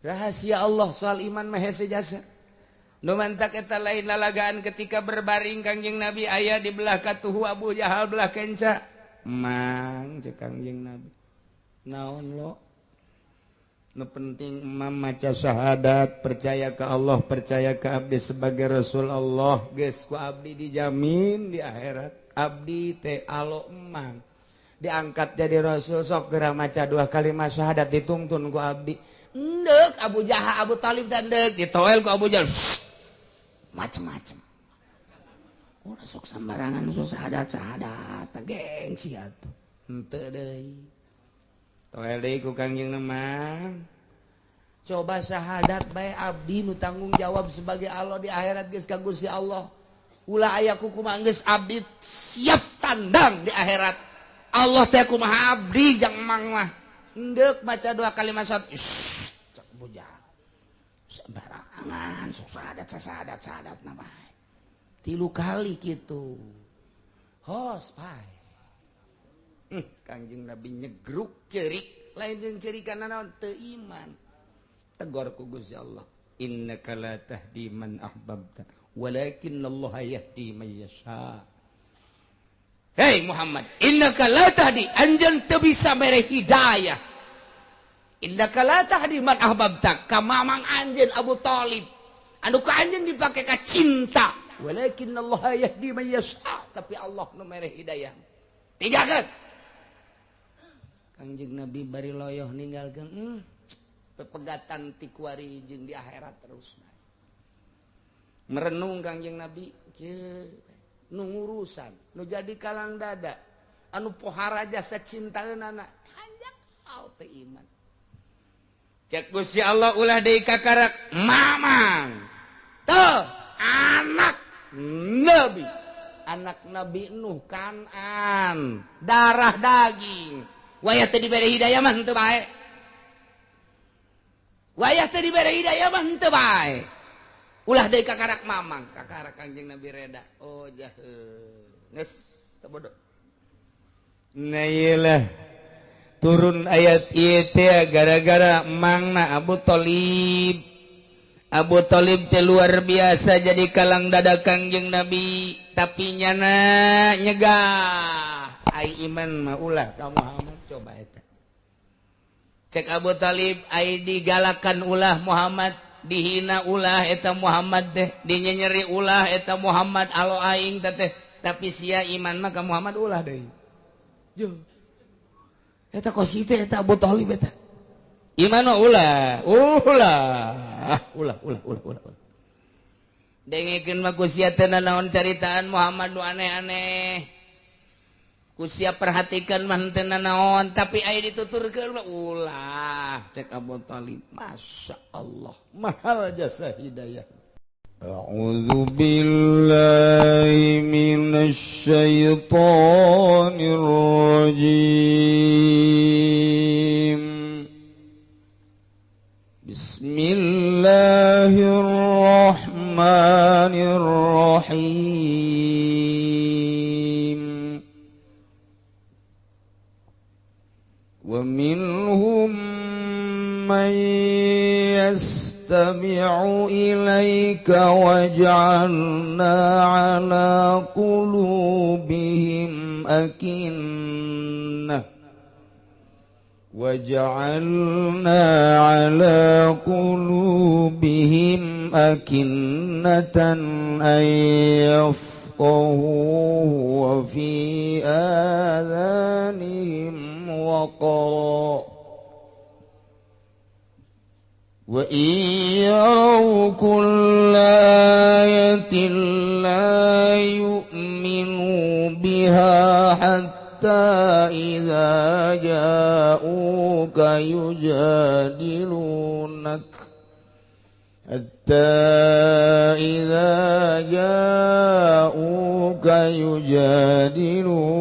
Rahasia Allah soal iman mah hese jasa. Nu mantak eta lain lalagaan ketika berbaring Kangjeng Nabi aya di belah katuhu Abu Jahal belah kenca. Mang cek Kangjeng Nabi. Naon lo? Nu penting emam maca syahadat, percaya ke Allah, percaya ke abdi sebagai Rasul Allah, geus ku abdi dijamin di akhirat. Abdi teh alo emang diangkat jadi Rasul sok geura maca dua kalimat syahadat ditungtun ku abdi. Ndek Abu Jahal Abu Talib dan ndek ditoel ku Abu Jahal macem-macem. Ulah sok sembarangan sok syahadat syahadat gengsi atuh. Henteu deui. Toel deui ku Kangjeng mah. Coba syahadat bae abdi nu tanggung jawab sebagai Allah di akhirat geus ka Gusti Allah. Ulah aya kumaha geus abdi siap tandang di akhirat. Allah teh kumaha abdi jang mang mah. Ndek baca dua kalimat syahadat. Cak bujang. Sembarangan sok syahadat syahadat syahadat na bae. Tilu kali kitu. Hos pae. Kangjeng Nabi nyegruk ceurik, lain jeung ceurikan naon teu iman. Tegor ku Gusti Allah. Innaka la tahdi man ahbabta, walakinnallaha yahdi man yasha. Hei Muhammad, innaka la tahdi, anjeun teu bisa mere hidayah. Innaka la tahdi man ahbabta, ka mamang anjeun Abu Thalib. Anu ka anjeun dipake ka cinta, walakinnallaha yahdi man yasha, tapi Allah nu mere hidayah. Tinggalkeun. Kangjeng Nabi bari loyoh ninggalkeun pepegatan ti kuari jeung di akhirat terus. Merenung Kangjeng Nabi kieu nu ngurusan, nu jadi kalang dada, anu pohara jasa cintaeunana, hanjak teu iman. Cek Gusti Allah ulah deui kakarak mamang. Tuh, anak Nabi, anak Nabi Nuh Kanan, darah daging. Wayah teu dibere hidayah mah henteu bae. Wayah teu dibere hidayah mah henteu bae. Ulah deui kakarak mamang, kakarak Kangjeng Nabi reda. Oh jahe. Geus teu bodoh. Nah iyalah. Turun ayat ieu teh gara-gara mangna Abu Thalib. Abu Thalib teh luar biasa jadi kalang dada Kangjeng Nabi, tapi nyana nyegah. Ai iman mah ulah ka Muhammad coba eta. Cek Abu Thalib ai digalakan ulah Muhammad, dihina ulah eta Muhammad teh, dinyenyeri ulah eta Muhammad alo aing teh, tapi sia iman mah ka Muhammad ulah deui. Juh. Eta kos kitu eta Abu Thalib eta. Iman mah ulah, ulah, ulah, ulah, ulah, ulah. Dengekeun mah ku sia teh nanaon caritaan Muhammad nu aneh-aneh. Ku sia perhatikan mah henteu nanaon, tapi aya dituturkeun mah ulah. Cek Abu Thalib, Masya Allah, mahal jasa hidayah. A'udzu billahi minasy syaithanir rajim. Bismillahirrahmanirrahim. Wa minhum man yastami'u ilaika waj'alna 'ala qulubihim akinnah وَجَعَلْنَا عَلَى قُلُوبِهِمْ أَكِنَّةً أَن يَفْقَهُوهُ وَفِي آذَانِهِمْ وَقْرًا وَإِن يَرَوْا كُلَّ آيَةٍ لَّا يُؤْمِنُوا بِهَا حَتَّى إذا جاءوك يجادلونك حتى إذا جاءوك يجادلونك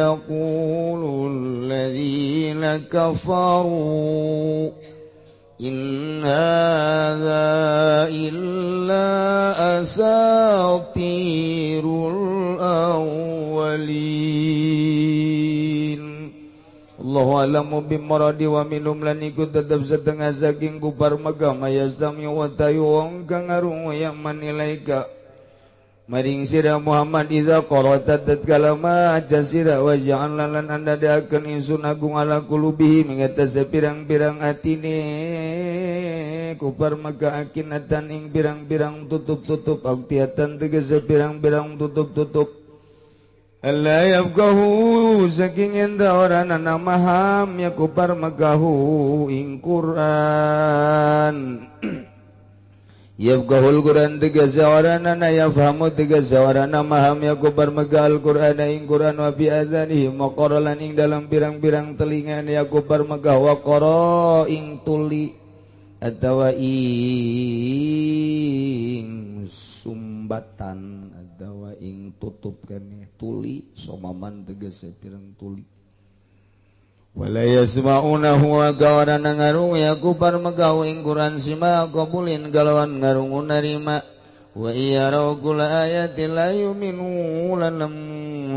يقول الذين كفروا إن هذا إلا أساطير الأولين. Allahu alamu bimuradi wa minum lan iku tetep setengah saking kupar Mekah mayastami wa tayu wong kang ngarungu yang manilaika maring sira Muhammad idza qara'ta tatkala maca sira wa ja'alna lan andadakeun ingsun agung ala qulubihi mengatasi pirang-pirang atine kupar Mekah akinatan ing pirang-pirang tutup-tutup auktiatan tegese pirang-pirang tutup-tutup alla yafqahu saking enda ora nana maham ya kupar Mekahu ing Quran yafqahul Quran tegese ora nana yafhamu tegese ora nana maham ya kupar Mekah Al-Quran ing Quran wa bi adzanihim maqara lan ing dalam pirang-pirang telinga ya kupar Mekah wa qara ing tuli atawa ing sumbatan atawa ing tutup kene tuli somaman tegese pirang tuli wala yasma'unahu wa gawarana ngarungu ya kupar Mekah ing Quran sima qabulin galawan ngarungu narima wa iyarau kula ayatin la yu'minu lan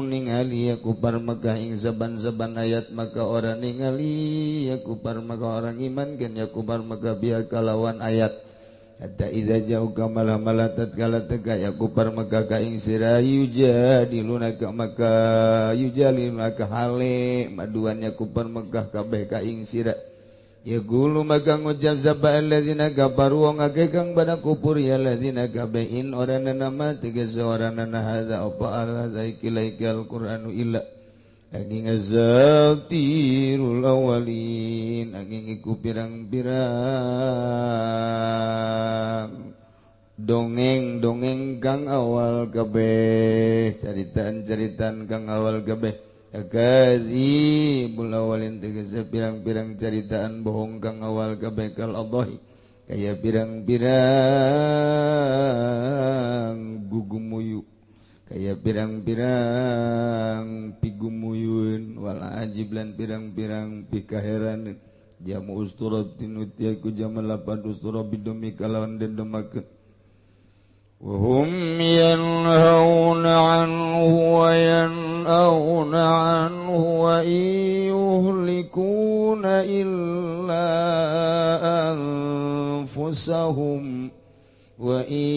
ningali ya kupar Mekah ing saban-saban ayat maka ora ningali ya kupar Mekah orang iman kan ya kupar Mekah biya kalawan ayat hatta idza ja'uka malah tatkala teka ya kupar Mekah ka ing sira yujadilunaka maka yujalilunaka hale maduan ya kupar Mekah kabeh ka ing sira ya gulu maka ngucap sapa alladzina kafaru wong akeh kang pada kufur ya alladzina kabeh in ora nama tegese ora nana hadza apa hadza iki laiki alquranu illa angin azatirul awalin angin iku pirang-pirang dongeng-dongeng kang awal kabeh caritaan-caritaan kang awal kabeh akadzibul awalin tegese pirang-pirang caritaan bohong kang awal kabeh kal adhi kaya pirang-pirang gugumuyu kaya pirang-pirang pigumuyun wal ajib lan pirang-pirang pikaheran jamu usturatin utiaku jamal lapan ustura bidumi kalawan dendemakeun وهم ينهون عنه وينأون عنه وإن يهلكون إلا أنفسهم وإن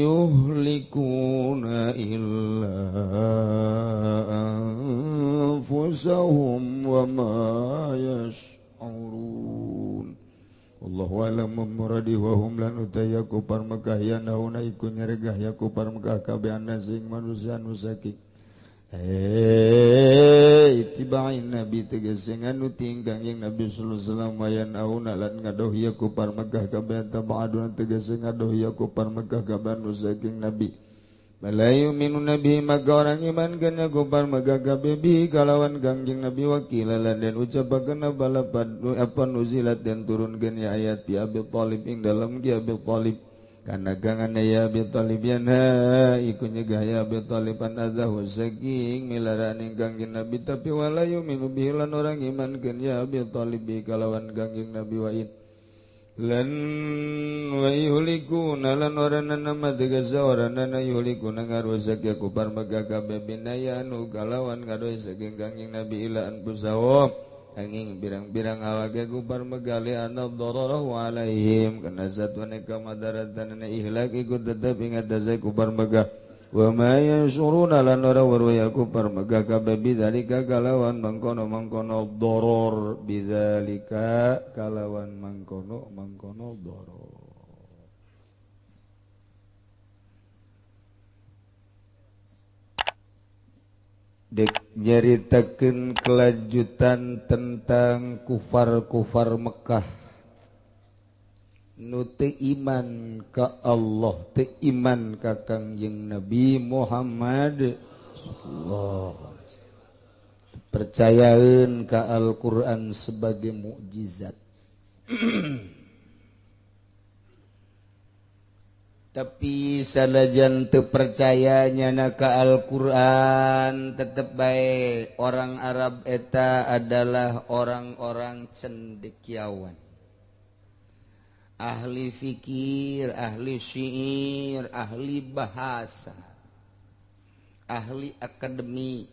يهلكون إلا أنفسهم وما يشعرون Allahu a'lam muradi wa hum lan utaya kupar Mekah ya nauna iku nyeregah ya kupar Mekah kabeh sing manusia nu saking itiba'in nabi tegese nganu tingkang yang Nabi sallallahu alaihi wasallam wa yanauna lan ngadoh ya kupar Mekah kabeh tabaadun tegese ngadoh ya kupar Mekah kabeh nu saking nabi Malayu minu nabi maka orang iman kena kupar Mekah kabeh bi kalawan kangjeng Nabi wakilalan dan ucapakeun balapan apa nuzilat dan turunkeun ya ayat bi Abi Thalib ing dalam ki Abi Thalib kana gangane ya Abi Thalib yanha iku nyegah ya Abi Thalib an adzahu saking milaraan ing kangjeng Nabi tapi walayu minu bihi lan orang iman keun ya Abi Thalib bi kalawan kangjeng Nabi wa in lan wa yuhlikuna lan oranana mategasa oranana yuhlikuna ngarusak ya kupar Mekah kabeh binayanu kalawan ngadoy saking kangjeng Nabi ila anfusahum angin pirang-pirang awake kupar Mekah li anna dararahu alaihim kana satwane kamadaratan ihlak iku tetep ing atase kupar Mekah wa ma yanshuruna lan ora weruh ya kupar Mekah kabeh bidzalika kalawan mangkono-mangkono doror bidzalika kalawan mangkono-mangkono doror dek nyaritakeun kelanjutan tentang kufar-kufar Mekah nu teu iman ka Allah teu iman ka Kangjeng Nabi Muhammad sallallahu alaihi wasallam percayaeun ka Al-Qur'an sebagai mukjizat tapi sanajan teu percaya nyana ka Al-Qur'an tetep bae orang Arab eta adalah orang-orang cendekiawan ahli fikir, ahli syair, ahli bahasa, ahli akademi.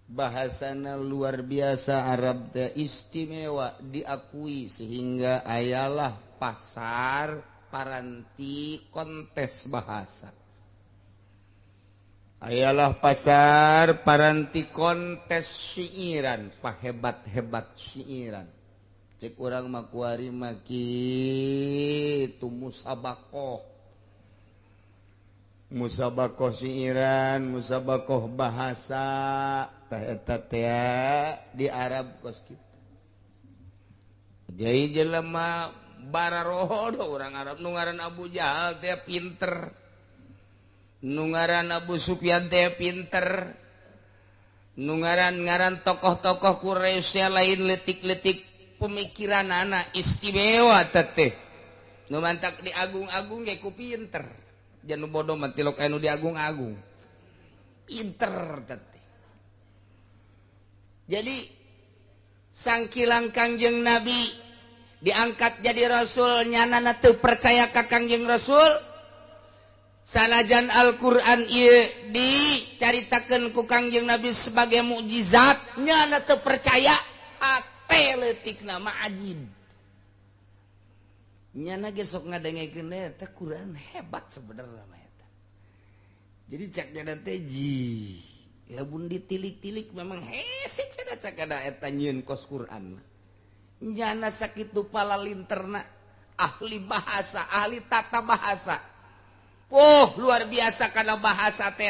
Bahasana luar biasa Arab teh istimewa diakui sehingga ayalah pasar paranti kontes bahasa. Ayalah pasar paranti kontes syiiran, pahebat-hebat syiiran. Cek urang mah kuari mah kitu musabakoh. Musabakoh syiiran, musabakoh bahasa, tah eta teh di Arab kos kitu. Jadi jelema bararoho urang Arab nu ngaran Abu Jahal teh pinter. Nu ngaran Abu Sufyan teh pinter. Nu ngaran-ngaran tokoh-tokoh Quraisy lain letik-letik pemikiran anak istimewa teteh. Nu mantak diagung-agung ge ku pinter. Jangan bodoh mah tilok anu diagung-agung. Pinter teteh. Jadi sangkilang Kangjeng Nabi diangkat jadi rasul nyanana teu percaya ka Kangjeng Rasul. Sanajan Al-Qur'an ieu dicaritakeun ku Kangjeng Nabi sebagai mukjizat nyana teu percaya ate leutikna mah ajib. Nyana ge sok ngadengekeun eta Quran hebat sebenarnya mah eta. Jadi cak nyana teh ji, lamun ditilik-tilik memang hese cenah cak ada eta nyieun kos Quran mah. Nyana sakitu palalinterna ahli bahasa, ahli tata bahasa. Oh, luar biasa karena bahasa teh.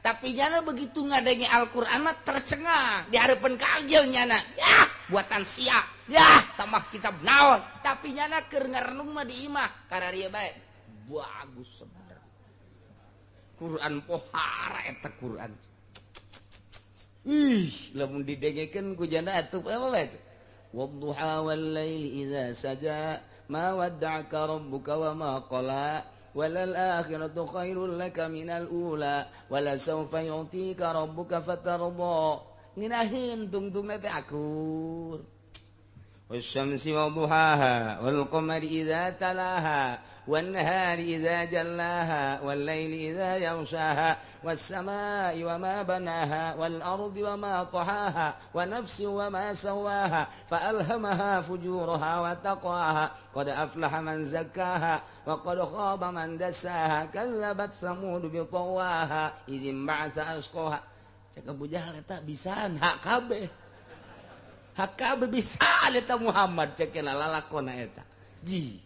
Tapi nyana begitu ngadenge Al-Qur'an mah tercengang di hareupeun kangjeng nyana. Yah, buatan sia. Yah, tambah kitab naon. Tapi nyana keur ngarenung mah di imah kararieu bae. Bagus sebenarnya. Quran pohara eta Quran. Ih, lamun didengekeun ku janda atuh apa bae. Wadduha wal laili idza saja ma wadda'aka rabbuka wa ma qala walal akhiratu khairul laka minal ula wala sawfa yu'tika rabbuka fatarda. Nginahin tungtungna teh akur. Wasyamsi wadduhaha wal qamari idza talaha wan nahari idza jallaha wal laili idza yaghshaha was samai wama banaha wal ardi wama tahaha wa nafsin wama sawaha fa alhamaha fujuraha wa taqwaha qad aflaha man zakkaha wa qad khaba man dassaha kazzabat samud bi tawaha idzim ba'atsa asqaha. Cek Abu Jahal eta bisaan hak kabeh. Hak kabeh bisa eta Muhammad cek lalakona eta. Ji.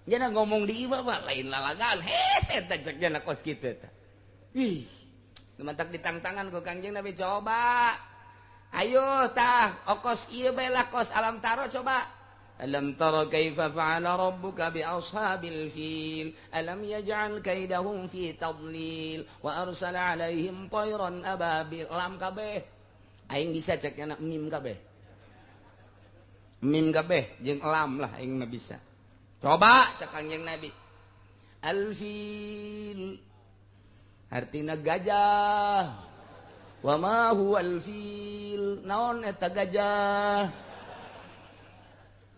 Jana ngomong di imah mah lain lalagan. Hese eta cek jana kos kitu eta. Ih. Mantak ditangtangan ku Kangjeng Nabi coba. Ayo tah okos ieu bae lah kos alam taro coba. Alam tara kaifa fa'ala rabbuka bi ashabil fil alam yaj'al kaidahum fi tadlil wa arsala 'alaihim tayran ababil. Lam kabeh. Aing bisa cek jana mim kabeh. Mim kabeh jeung lam lah aing mah bisa. Coba cek Kangjeng Nabi. Al-fil artina gajah. Wa ma huwal fil naon eta gajah?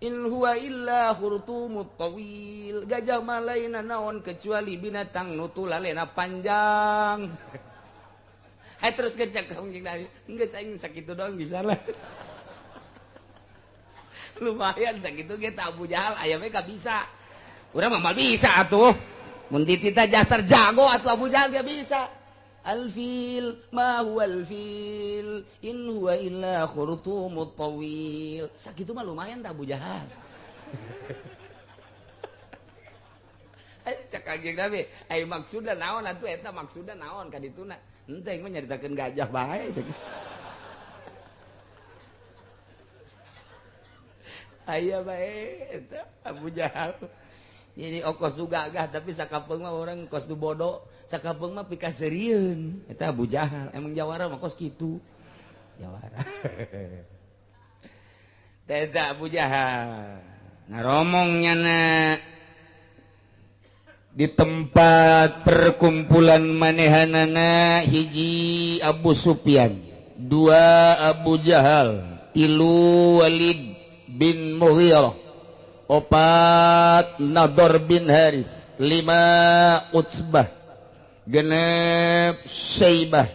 In huwa illa khurtumut tawil. Gajah mah lainna naon kecuali binatang nu tulalena panjang. Hai terus kecek Kangjeng Nabi. Geus aing sakitu doang bisa lah. Lumayan sakitu ge Abu Jahal aya we ka bisa. Urang mah bisa atuh. Mun ditita jasar jago atuh Abu Jahal ge bisa. Al-fil ma huwal fil in huwa illa khurtumut tawil. Sakitu mah lumayan tah Abu Jahal. Cek Kangjeng Nabi, ai maksudna naon atuh eta maksudna naon ka dituna. Henteu aing mah nyaritakeun gajah bae cek. Aya bae eta Abu Jahal. Jadi okos du gagah tapi sakapeung mah urang kos du bodoh, sakapeung mah pikaseurieun. Eta Abu Jahal, emang jawara mah kos kitu. Jawara. Eta Abu Jahal. Ngaromong nyana di tempat perkumpulan manehanana hiji Abu Sufyan, dua Abu Jahal, tilu Walid bin Mughirah, opat Nador bin Haris, lima Utsbah, genep Syaibah,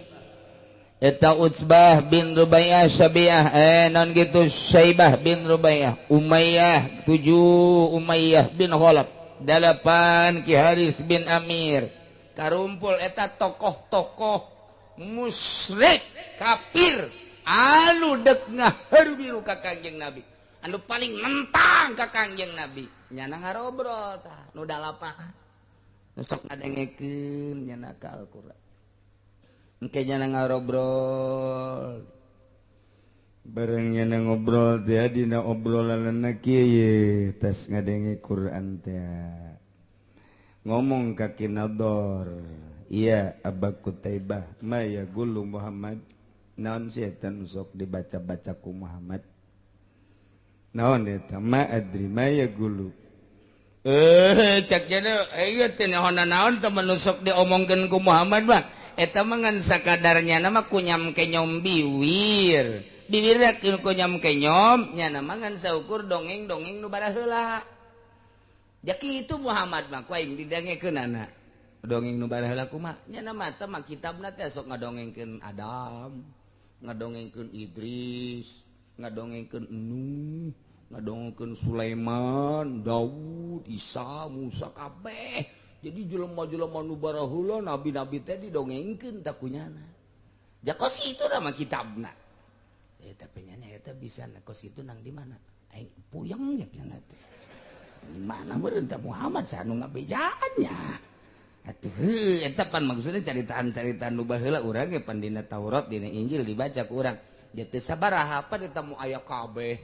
Eta Utsbah bin Rubaiyah Syabiah non gitu Syaibah bin Rubaiyah Umayyah 7 Umayyah bin Khalaf 8 Ki Haris bin Amir karumpul eta tokoh-tokoh musyrik kafir anu dek ngaharu biru ka Kangjeng Nabi anu paling nentang ka Kangjeng Nabi nyana ngarobrol tah nu dalapan nu sok ngadengekeun nyana ka Al-Qur'an engke nyana ngarobrol bareng nyana ngobrol teh dina obrolanna kieu tas ngadenge Quran teh ngomong ka Ki Nador iya Aba Kutaibah ma yaqulu Muhammad naon sih eta nu sok dibaca-baca ku Muhammad naon eta ma adri ma yaqulu cek jana ieu teh naon teh nu sok diomongkeun ku Muhammad mah eta mah ngan sakadarnya nama kunyam kenyom biwir biwir kunyam kenyom nyana mah ngan saukur dongeng-dongeng nu baraheula jaki itu Muhammad mah ku aing didengekeunana dongeng nu baraheula kumaha nyana mah teh mah kitabna teh sok ngadongengkeun Adam ngadongengkeun Idris ngadongengkeun Nuh ngadongengkeun Sulaiman Daud Isa Musa kabeh. Jadi jelema-jelema nu baraheula nabi-nabi teh didongengkeun tah kunyana. Jakos itu nama kitabna. Tapi nyana eta bisa kos itu nang di mana? Aing puyeng nya nyana teh. Di mana meureun teh Muhammad saha nu ngabejaan nya. Atuh eta pan maksudna caritaan-caritaan nu baheula urang ge pan dina Taurat dina Injil dibaca ku urang. Ja teu sabaraha pan eta mu aya kabeh.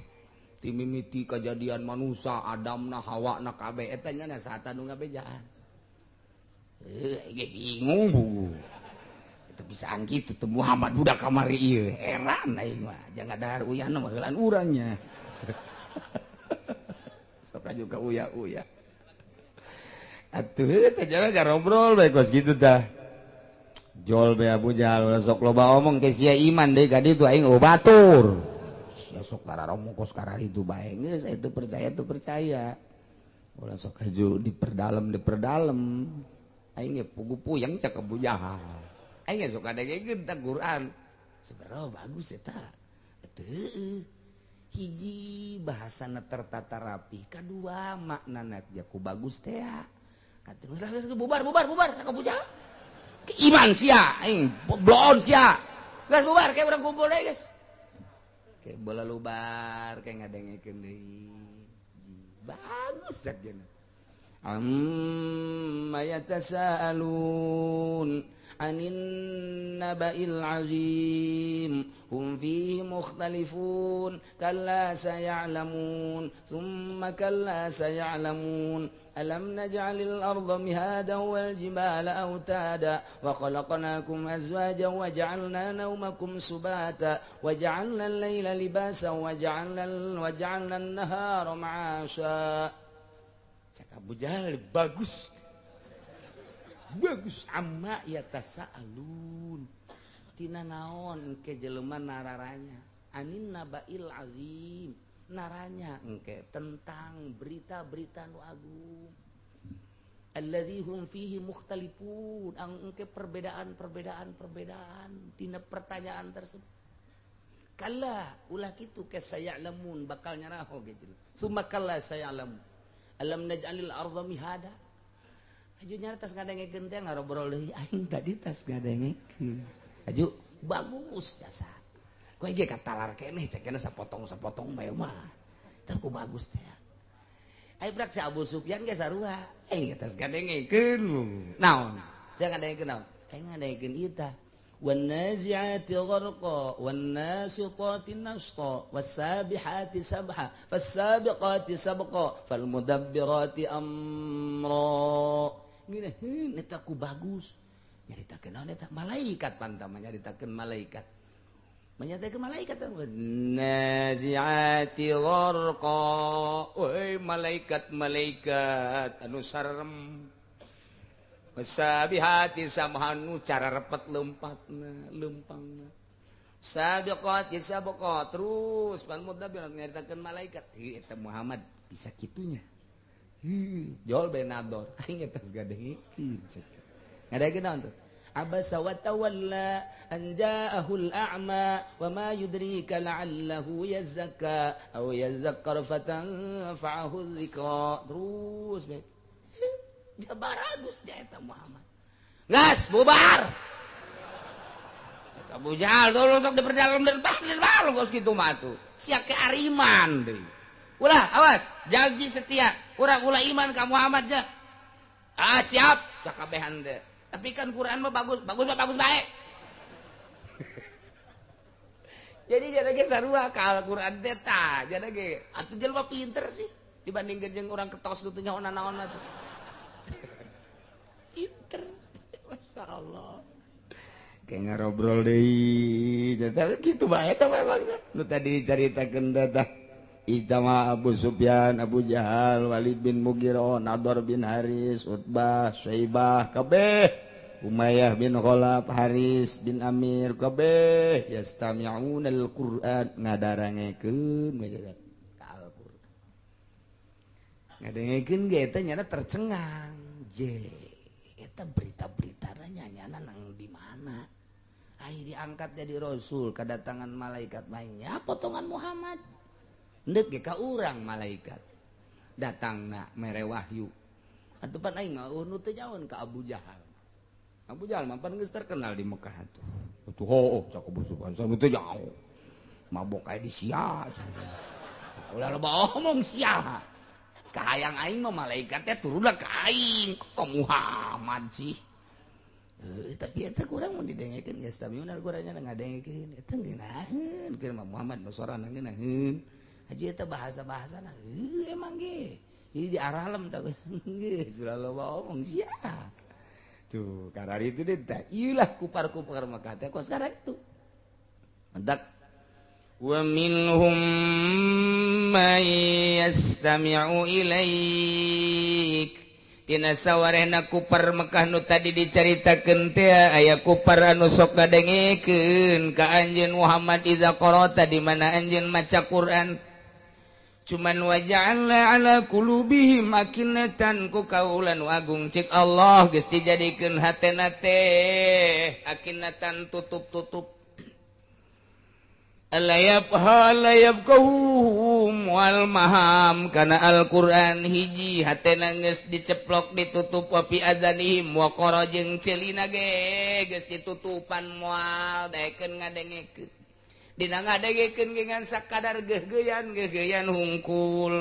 Ti mimiti kajadian manusia Adamna Hawana kabeh eta nyana saha nu ngabejaan. Bingung bu itu bisaan gitu tuh Muhammad budak kamari ieu heran aing mah jangan dahar uyahna mah heulaan urangnya sok juga uya-uya atuh teh jalan ngobrol bae kos kitu tah jol be Abu Jahal sok loba omong ke sia iman deui ka ditu aing eueuh batur sia sok tararomong kos kararitu bae geus itu percaya tuh percaya ulah sok haju diperdalam diperdalam aing ge pugu puyeng cek Abu Jahal aing ge sok ngadengekeun tah Quran sebenarnya bagus eta atuh hiji bahasana tertata rapi kadua maknana jaku bagus teh atuh geus bubar bubar bubar cek Abu Jahal iman sia aing bloon sia geus bubar kayak urang kumpul deui geus kayak bola lubar kayak ngadengekeun deui bagus cek jeung amma yatasaalun anin naba'il azim hum fihi mukhtalifun kalla saya'lamun thumma kalla saya'lamun alam naj'alil arda mihadan wal jibala autada wa khalaqnakum azwajan wa ja'alna nawmakum subata wa ja'alna al-laila libasan wa ja'alna an-nahara ma'asha. Cak Abu Jahal bagus bagus amma yatasaalun tina naon engke jelema nararanya anin nabail azim naranya engke tentang berita-berita nu agung allazi hum fihi mukhtalifun engke perbedaan-perbedaan perbedaan tina pertanyaan tersebut kalla ulah kitu ke saya'lamun bakal nyaraho ge jelema summa kalla saya'lamun alam naj'alil arda mihada aju nyara tas ngadengekeun teh ngarobrol deui aing tadi tas ngadengekeun aju bagus jasa kowe ge katalar keneh cek keneh sapotong-sapotong bae mah teh ku bagus teh ai brak si Abu Sufyan ge sarua aing tas ngadengekeun naon sia ngadengekeun naon aing ngadengekeun ieu tah والنازعات غرقا والناشطات نشطا والسابحات سبحا فالسابقات سبقا فالمدبرات أمرا. Ngeunaheun eta ku bagus nyaritakeun naon eta malaikat pantama nyaritakeun malaikat menyatakan malaikat naziati gharqa woi malaikat-malaikat anu sarem sabihati samhanu cara repet lempatna lempangna sabiqati sabqa terus pan mudabbir nyaritakeun malaikat heuh eta Muhammad bisa kitunya heuh jol benador aing eta geus gadengekeun ngadengekeun naon tuh Abasa wa tawalla an ja'ahul a'ma wa ma yudrika la'allahu yazakka aw yazakkar fatanfa'ahu dzikra. Terus bae. Jabaragus dia eta Muhammad. Gas bubar. Abu Jahal tuh sok diperdalam dan balong kos kitu mah tuh. Sia ke ariman deui. Ulah awas, janji setia. Urang ulah iman ka Muhammad ja. Ah siap, sakabehan teh. Tapi kan Quran mah bagus, bagus mah bagus bae. Jadi jadi ge sarua ka Al-Qur'an teh tah, jadi ge atuh jelema pinter sih dibandingkeun jeung urang ketos nu teu nyaho naon mah tuh. Pinter. Masyaallah. Kayak ngarobrol deui, gitu bae teh memang nu tadi dicaritakeun teh. Ijtama Abu Sufyan, Abu Jahal, Walid bin Mughirah, Nadhr bin Haris, Utbah, Syaibah, kabeh, Umayyah bin Khalaf, Haris bin Amir, kabeh yastami'una al-Qur'an ngadarangekeun ka Al-Qur'an. Ngadengekeun ge eta nyana tercengang. Je, eta berita-beritana nyana nang di mana? Ai diangkat jadi rasul, kedatangan malaikat mainnya potongan Muhammad. Ndek ge ka urang malaikat. Datangna mere wahyu. Atuh pan aing mah nu teu nyaon ka Abu Jahal. Abu Jahal mah pan geus terkenal di Mekah atuh. Atuh hooh cak Abu Sufyan nu teu nyaho. Mabok aya di sia. Ulah loba omong sia. Kahayang aing mah malaikat teh turunna ka aing, kok Muhammad sih. Tapi eta kurang mun didengekeun geus tamiun Al-Qur'an ngadengekeun eta ngeunaheun keur mah Muhammad nu sorana ngeunaheun. Haji eta bahasa-bahasana heuh emang ge. Jadi di aralem tah geus ulah loba omong sia. Tuh karena itu deh tah ieu lah kupar-kupar Mekah teh kos sekarang itu. Mentak wa minhum may yastami'u ilaik. Tina sawarehna kupar Mekah nu tadi dicaritakeun teh aya kupar anu sok ngadengekeun ka anjeun Muhammad iza qara'ta di mana anjeun maca Quran. Cuman waja'alna ala qulubihim akinnatan ku kaula nu agung cek Allah geus dijadikeun hatena teh akinnatan tutup-tutup. Alayabqahum wal maham kana Al-Qur'an hiji hatena geus diceplok ditutup wa fi adzanihim wa qara jeung ceulina ge geus ditutupan moal daekeun ngadengekeun dina ngadengekeun ge ngan sakadar geugeuyan hungkul.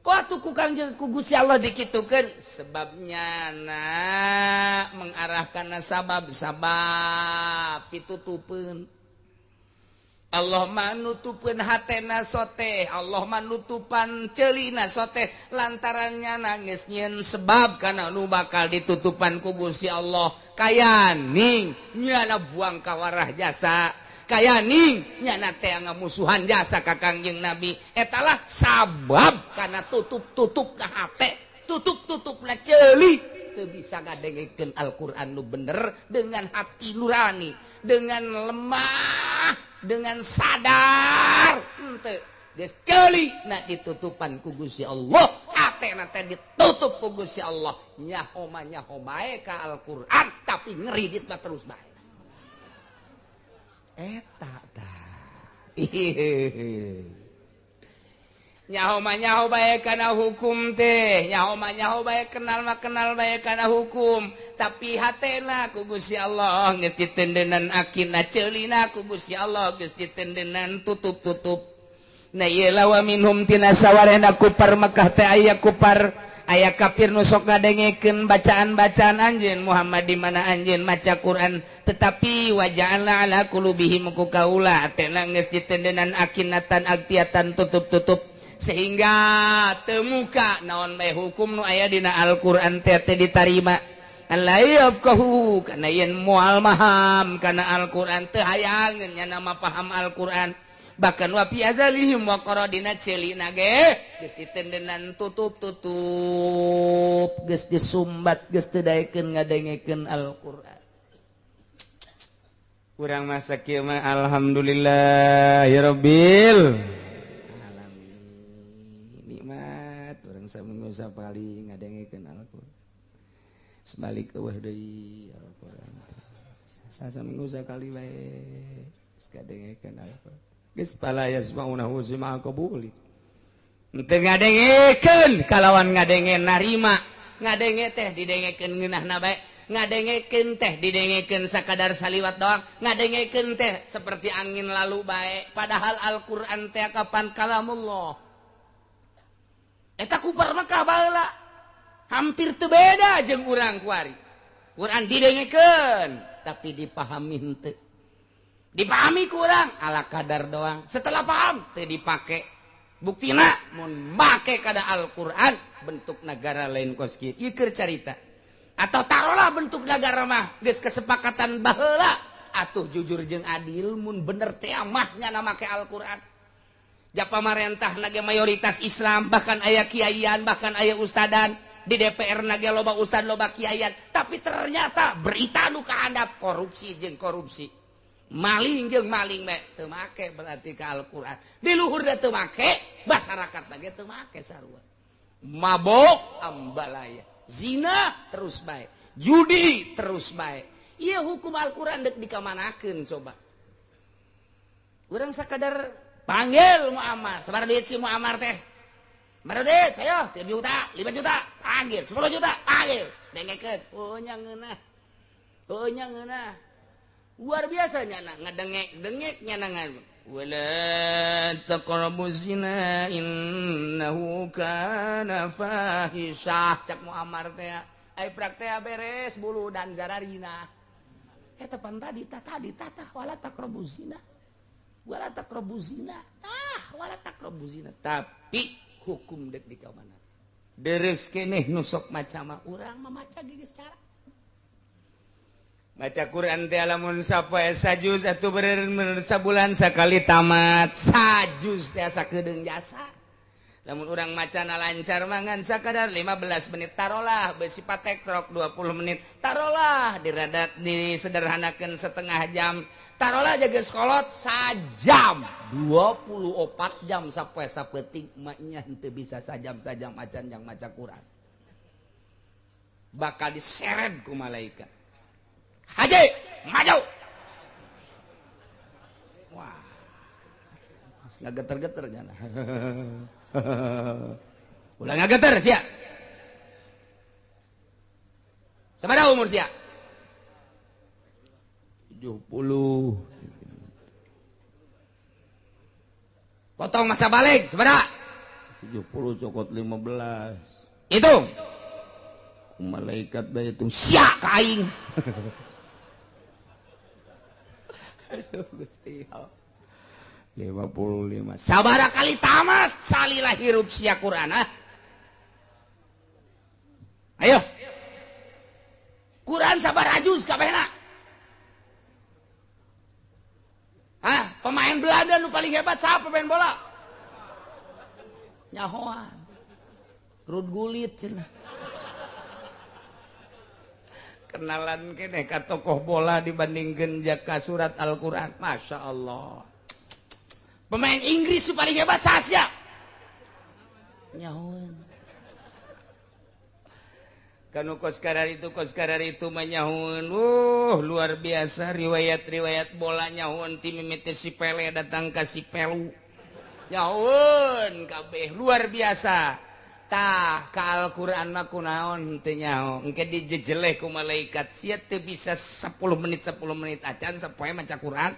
Kok atuh ku Kangjeng ku Gusti Allah dikitukeun sebabnya na mengarahkan sabab-sabab pitutupeun. Allah manutupeun hatena sote, Allah manutupan ceulina sote lantarannya nangis nyieun sebab kana nu bakal ditutupan ku Gusti Allah. Kayaning nyana buang kawarah jasa, kayaning nyana teh ngamusuhan jasa ka Kangjeng Nabi. Etalah sabab kana tutup-tutupna hate, tutup-tutupna ceuli teu bisa ngadengekeun Al-Qur'an nu bener dengan hati nurani, dengan lemah, dengan sadar henteu geus ceuli na ditutupan ku Gusti Allah, hatena teh ditutup ku Gusti Allah. Nyaho mah nyaho bae ka Al-Qur'an tapi ngeridit mah terus bae. Eta tah nyaho mah nyaho bae kana hukum teh, nyaho mah nyaho bae kenal mah kenal bae kana hukum, tapi hatena ku Gusti Allah geus ditendenan akina ceulina ku Gusti Allah geus ditendenan tutup-tutup. Nah ieu lawa minhum tina sawarehna kupar Mekah teh aya kupar aya kafir nu sok ngadengekeun bacaan-bacaan anjeun Muhammad di mana anjeun maca Quran, tetapi waja'alna ala qulubihim ku kaula hatena geus ditendenan akinatan aktiatan tutup-tutup sehingga temuka naon bae hukum nu aya dina Al-Qur'an teh teh ditarima. La yafqahu kana yen moal maham kana Al-Qur'an teu hayangeun nya nama paham Al-Qur'an. Bahkan wa fi adzalihim wa qaradina ceulina ge geus ditendenan tutup-tutup, geus disumbat, geus teu daekeun ngadengekeun Al-Qur'an. Urang masa kieu mah alhamdulillahirabbil alamin. Nikmat urang saminggu sapali ngadengekeun Al-Qur'an. Sebalik eueuh deui Al-Qur'an. Saminggu sakali bae geus kadengekeun Al-Qur'an. Geus pala yasma'unahu sima qabuli. Teu ngadengekeun kalawan ngadenge narima. Ngadenge teh didengekeun ngeunahna bae. Ngadengekeun teh didengekeun sakadar saliwat doang. Ngadengekeun teh seperti angin lalu bae. Padahal Al-Qur'an teh kapan kalamullah. Eta kupar Mekah baheula. Hampir teu beda jeung urang kuari. Quran didengekeun tapi dipahami henteu. Dipahami ku urang ala kadar doang. Setelah paham teu dipake. Buktina mun make kada Al-Qur'an bentuk negara lain kos kieu. Ieu keur carita. Atau tarolah bentuk negara mah geus kesepakatan baheula atuh jujur jeung adil mun bener teh mah nyana make Al-Qur'an. Ja pamarentah nage mayoritas Islam bahkan aya kiaian bahkan aya ustadan di DPR nage loba ustad loba kiaian tapi ternyata berita nu kahandap korupsi jeung korupsi maling jeung maling bae teu make berarti ka Al-Qur'an di luhur da teu make masyarakat nage teu make sarua mabok ambalaya zina terus bae judi terus bae ieu hukum Al-Qur'an deuk dikamanakeun coba urang sakadar panggil Muammar sabaraha duit si Muammar teh sabaraha duit ayo 3 juta 5 juta panggil 10 juta panggil dengekeun oh nya ngeunah oh nya ngeunah luar biasa nya ngedengek-dengek nya nangan wala taqrabu zina innahu kana fahisyah cak Muammar teh ai prak teh beres bulu dan jararina eta pan tadi tadi tah wala taqrabu zina wala taqrabu zina tah wala taqrabu zina tapi hukum dek di kamana deres keneh nu sok maca mah urang mah maca geus cara maca Quran teh lamun sapoe sajuz atuh bener sabulan sakali tamat sajuz teh sakedeung jasa lamun urang macana lancar mangan sakadar 15 menit tarolah besi patek trok 20 menit tarolah diradat disederhanakeun setengah jam tarolah jaga sekolot sajam 24 jam sapoe sapeuting maknya henteu bisa sajam-sajam acan yang maca Quran bakal diseret ku malaikat haji maju wah ngageter-geter nyana ulah ngageter sia sabaraha umur sia 70 potong masa balik sabaraha 70 cokot 15 hitung malaikat bae hitung sia ka aing. Aduh Gusti 55 sabaraha kali tamat salilah hirup sia Quran ah. Ayo Quran sabaraha juz kabehna ah pemain Belanda nu paling hebat siapa pemain bola nyahoan Ruud Gullit cenah kenalan keneh ka tokoh bola dibandingkeun jaka surat Al-Qur'an Masya Allah pemain Inggris paling hebat sasya nyahoan kanu kos karar itu manyahun luar biasa riwayat-riwayat bola nyahun ti mimiti si Pele datang ka si Pelu nyahun kabeh luar biasa tah ka Al-Qur'an mah kunaon teu nyaho engke dijejeleh ku malaikat sia teu bisa 10 menit 10 menit acan sapoe maca Qur'an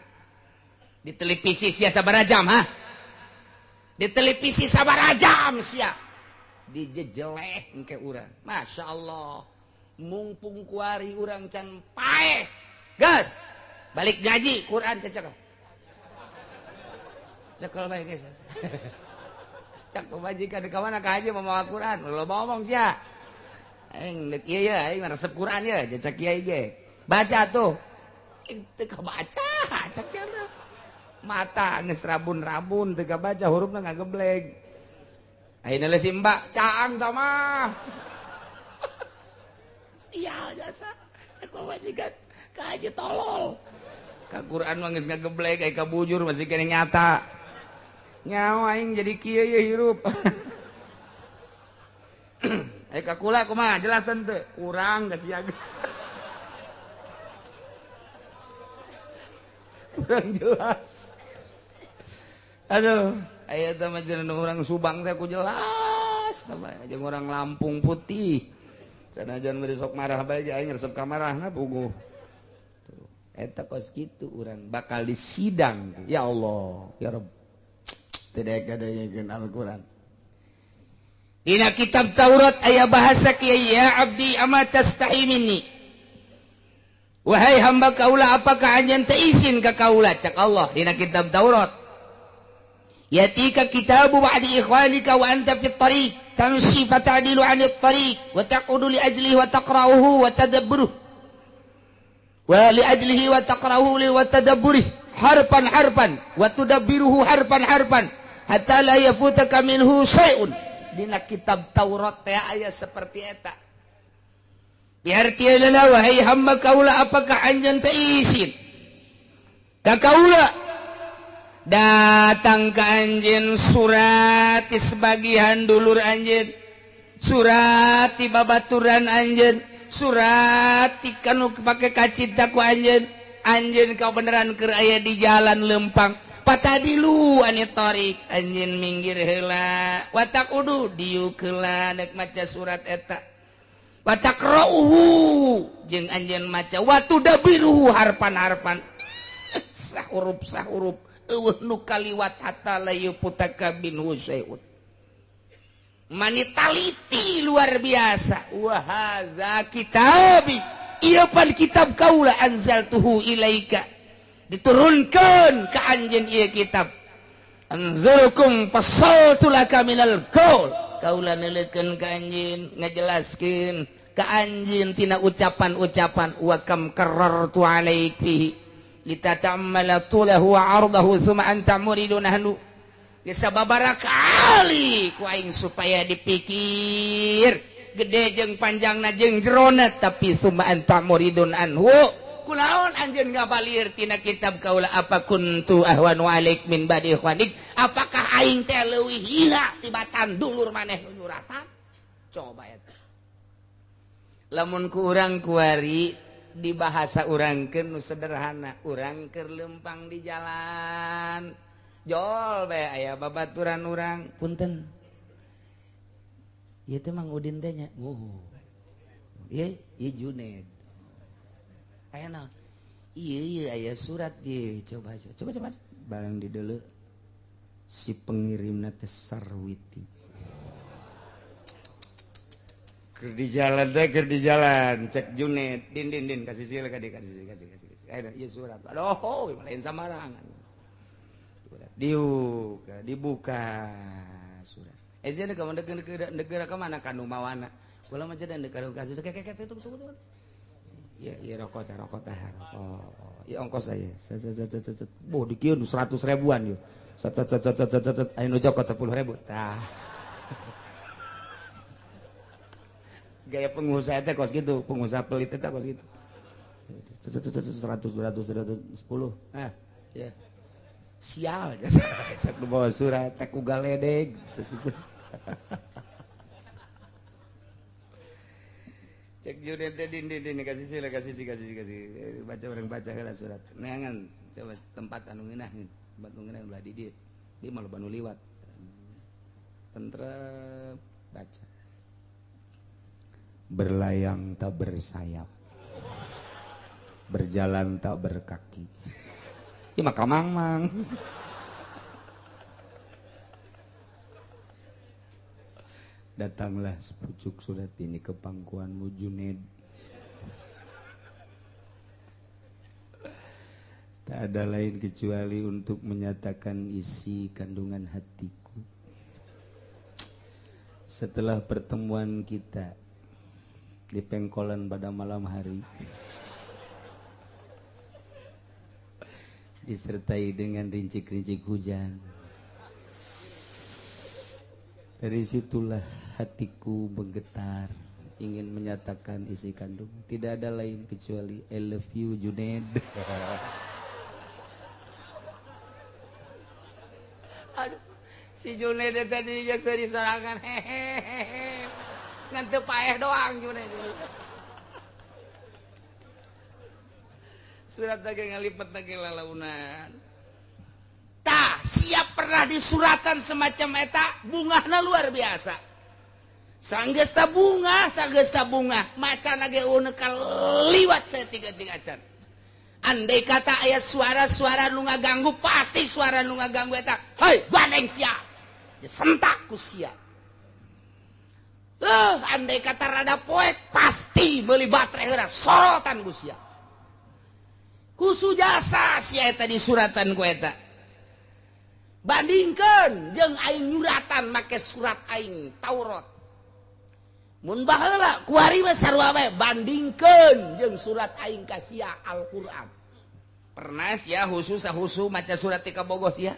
di televisi sia sabaraha jam ha di televisi sabaraha jam sia dijejeleh engke urang Masya Allah mungpung kuari urang can paeh gas balik ngaji Quran cekel cekel bae geus cak pemajikan ka mana ka haji mamawa Quran loba omong sia aing deuk ieu ya aing resep Quran ya cek kiai ge baca tuh teu kabaca cek kieu mata geus rabun-rabun teu kabaca hurufna ngagebleng ayeuna leuh si mbak caang tah mah sial jasa cek pamajikan ka haji tolol ka Quran mah geus ngagebleng aya ka bujur masih keneh nyata nyawa aing jadi kieu ye hirup. Eh ka kula kumaha jelas teu? Urang geus siaga. Kurang jelas. Aduh, aya teh mah jeung urang Subang teh ku jelas, jeung urang Lampung putih. Sanajan bari sok marah bae ge aing resep ka marahna puguh. Tuh, eta kos kitu urang bakal disidang. Ya Allah, ya Rabb. Tidak ada yang Al-Qur'an. Dina kitab Taurat aya bahasa kieu, ya abdi ama tastahi minni. Wahai hamba kaula, apakah anjeun teu isin ka kaula? Cak Allah dina kitab Taurat. Yatika kitabu ba'di ikhwanika wa anta fit tariq tamshi fata'dilu 'anit tariq wa taqudu li ajlihi wa taqra'uhu wa tadabburuhu wa li ajlihi wa taqra'uhu li wa tadabburuhu harfan harfan wa tudabbiruhu harfan harfan hatta la yafutaka minhu syai'un. Dina kitab Taurat teh aya seperti eta. Diartian wahai hamba kaula, apakah anjeun teu isin ka kaula? Datang ka anjeun surat ti sebagian dulur anjeun, surat ti babaturan anjeun, surat ti kanu pake kacita ku anjeun. Anjeun kau beneran keur aya di jalan lempang, patadilu ane tarik, anjeun minggir heula, watak udu diuk heula nek maca surat eta. Watakra'uhu jeung anjeun maca, watudabiruhu harpan-harpan, sahurup sahurup eueuh nu kaliwat hatta la yuputaka minhu syai'un. Manitaliti luar biasa. Wa hadza kitabi, ieu pan kitab kaula, anzaltuhu ilaika, diturunkeun ka anjeun ieu kitab. Anzurukum fassaltu laka minal qaul, kaula neuleukeun ka anjeun, ngajelaskeun ka anjeun tina ucapan-ucapan. Wa kam karartu alaik fihi litata'ammala tulahu wa 'ardahu summa anta muridun ahlu. Geus sababaraha kali ku aing supaya dipikir gede jeung panjangna jeung jerona, tapi summa anta muridun anhu. Kulaon anjeun ngabalir tina kitab kaula, apa kuntu ahwanu alaik min badi ikhwanik, apakah aing teh leuwih hina tibatan dulur maneh nu nyuratan? Coba eta. Lamun ku urang kuari di bahasa urangkeun nu sederhana, urang keur lempang di jalan jol bae aya babaturan urang, punten ieu teh Mang Udin teh nya, oh ieu ieu Juned aya naon ieu ieu aya surat ieu, coba coba coba barang di deuleu si pengirimna teh Sarwiti. Keur di jalan teh, keur di jalan cek Juned, din din din kasih sila ka kasih kasih kasih kasih aya ieu surat, aduh lain samarangan. Surat dibuka, dibuka surat. Eh sieun ka negara ka mana ka nu mawana. Kula mah cenah negara ka situ kek kek tuh tuh. Ya ya rokok teh rokok teh rokok. Ya ongkos aya. Boh di kieu 100 ribuan yeuh. Set set set set set set aya nu cokot 10.000. Tah. Gaya pengusaha teh kos gitu, pengusaha pelit teh kos gitu. 100 200 110. Ah, ya. Sial, sok nu bawa surat teh ku galedeg. Cek Juned teh din din din kasih sila kasih kasih kasih baca orang baca heula surat. Neangan coba tempat anu ngeunah, tempat nu ngeunah ulah di dieu. Di mah loba nu liwat. Tentrem baca. Berlayang tak bersayap, berjalan tak berkaki. Ya maka mang-mang. Datanglah sepucuk surat ini ke pangkuanmu Juned. Tak ada lain kecuali untuk menyatakan isi kandungan hatiku. Setelah pertemuan kita di pengkolan pada malam hari, disertai dengan rincik-rincik hujan. Dari situlah hatiku menggetar, ingin menyatakan isi kandung. Tidak ada lain kecuali I love you Juned. Aduh, si Juned tadi geus disorangan hehehe. Ngan teu paeh doang cuma. Surat lagi ngalipet lagi lalaunan. Tah, siap pernah disuratan semacam eta, bungahna luar biasa. Sanggesta bunga, macan lagi unek liwat saya tiga-tiga acan. Andai kata aya suara-suara nu ngaganggu, pasti suara nu ngaganggu eta. Hei, bandeng sia. Disentak ku sia. Andai kata rada poek, pasti meuli baterai heula sorotan ku sia. Kusu jasa sia eta disuratan ku eta. Bandingkeun jeung aing nyuratan make surat aing Taurat. Mun baheula kuari mah sarua bae, bandingkeun jeung surat aing ka sia Al-Qur'an. Pernah sia khusus sahusu maca surat ti kabogoh sia?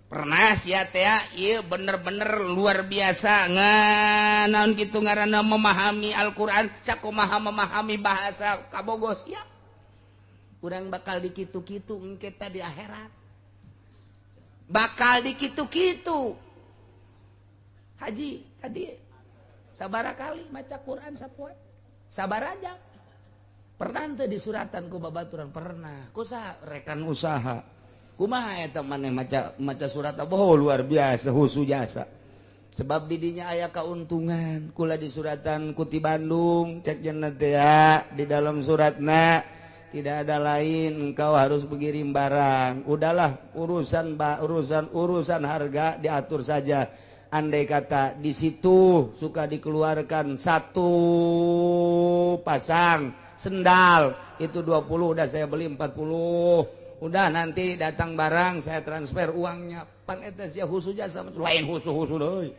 Pernah sia teh ieu bener-bener luar biasa nganaon kitu ngaranna memahami Al-Qur'an sakumaha memahami bahasa kabogoh sia. Urang bakal dikitu-kitu engke teh di akhirat. Bakal dikitu-kitu. Haji tadi sabara kali maca Quran sapoe. Sabar aja. Pernah teu disuratan ku babaturan? Pernah. Ku saha? Rekan usaha. Kumaha eta maneh maca surat apa? Oh, luar biasa husu jasa. Sebab didinya aya kauntungan. Kula disuratan ku ti Bandung, cek cenah teh di dalam suratna tidak ada lain, engkau harus mengirim barang. Udahlah urusan harga diatur saja. Andai kata di situ suka dikeluarkan satu pasang sendal itu 20, udah saya beli 40. Udah nanti datang barang saya transfer uangnya. Pan eta sia husu jasa lain husu-husu deui.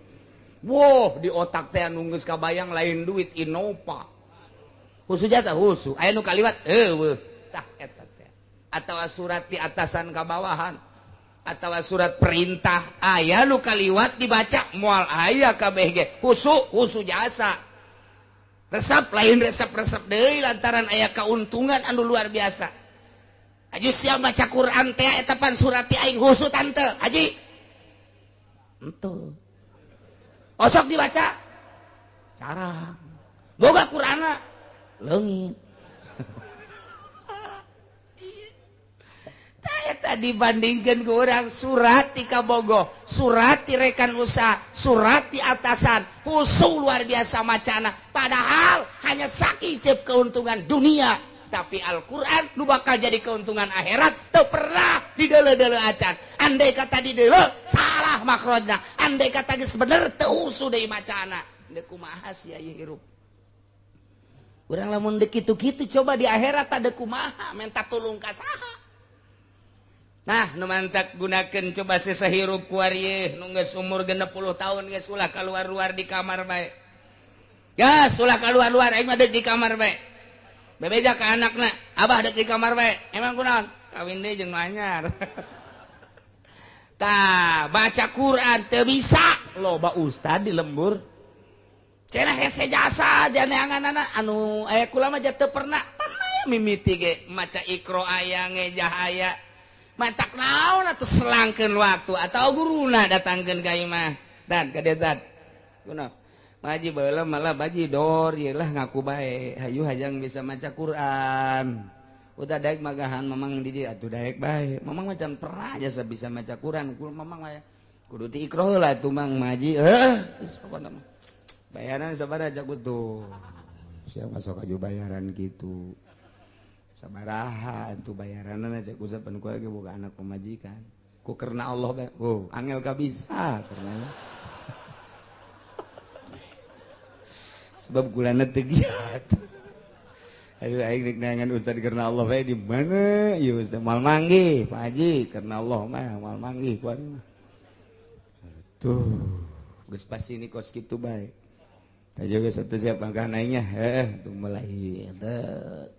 Wah, di otak teh anu geus kabayang lain duit Innova. Husu jasa husu, aya nu kaliwat eueuh. Tah eta teh. Atawa surat di atasan ka bawahan, atawa surat perintah aya nu kaliwat dibaca moal aya kabeh ge. Husu husu jasa. Resep lain resep-resep deui lantaran aya kauntungan anu luar biasa. Haji sia maca Quran teh eta pan surat ti aing husu tante. Haji. Henteu. Osok dibaca. Carang. Boga Qur'anna leungit. Tah dibandingkeun ku urang surat ti kabogoh, surat ti rekan usaha, surat ti atasan, husu luar biasa macana. Padahal hanya sakiceup keuntungan dunia, tapi Al-Qur'an nu bakal jadi keuntungan akhirat teu pernah dideuleu-deuleu acan. Andai kata dideuleu salah makrojna, andai kata geus bener teu husu deui macana. Deuk kumaha sia ieu hirup? Urang lamun deuk kitu-kitu coba di akhirat tah deuk kumaha menta tulung ka saha. Nah, nu mantak gunakeun coba sesahirup ku ari nu geus umur 60 tahun geus ulah kaluar-luar di kamar bae. Geus ulah kaluar-luar aing mah deuk di kamar bae. Bebeja ka anakna, abah deuk di kamar bae. Emang kunaon? Kawin deui jeung nu anyar. Tah, baca Quran teu bisa, loba ustad di lembur. Cenah hese jasa janeanganana anu aya kula mah teu pernah mimiti ge maca Iqra aya ngejah aya. Matak naon atuh selangkeun waktu atau guruna datangkeun ka imah. Dan ka dedan. Kunaon? Maji baheula malah baji dor ieu lah ngaku bae. Hayu hayang bisa maca Quran. Udah daek magahan mamang di dieu atuh daek bae. Mamang macan pernah jasa bisa maca Quran. Kul mamang mah kudu ti Iqra heula atuh Mang Maji. Heuh, geus pokona mah. Bayaran sabaraha cak tuh. Sia masuk aju bayaran kitu. Sabaraha tuh bayaranna cek usapan ku ge boga anak pemajikan. Ku karena Allah bae. Oh, angel ka bisa karena. Sebab kulana teu giat. Ayo aing rek neangan ustad karena Allah bae di mana? Ieu ustad moal manggih, Pak Haji, karena Allah mah moal manggih ku aing mah. Tuh, geus pasti ini kos kitu bae. Juga satu siap angka naiknya tuh mulai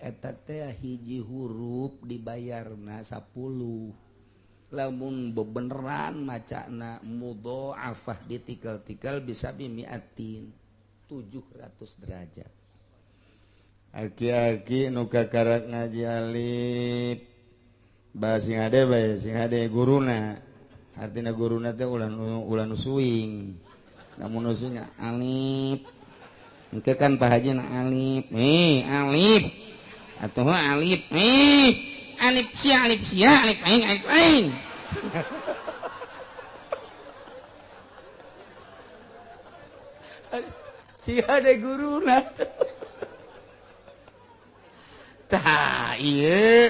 eta teh hiji huruf dibayarna 10 lamun bebeneran macana mudhoafah ditikel-tikel bisa bimiatin 700 derajat. Aki-aki nu kakarak ngaji alif bah sing hade bae sing hade guruna artina guruna teh ulah nu suing lamun nu suing alif Engke kan Pak Haji na alif. Nih, alif. Atuh alif. Nih, alif sia alif aing alif aing. Sia de guruna. Tah, ieu.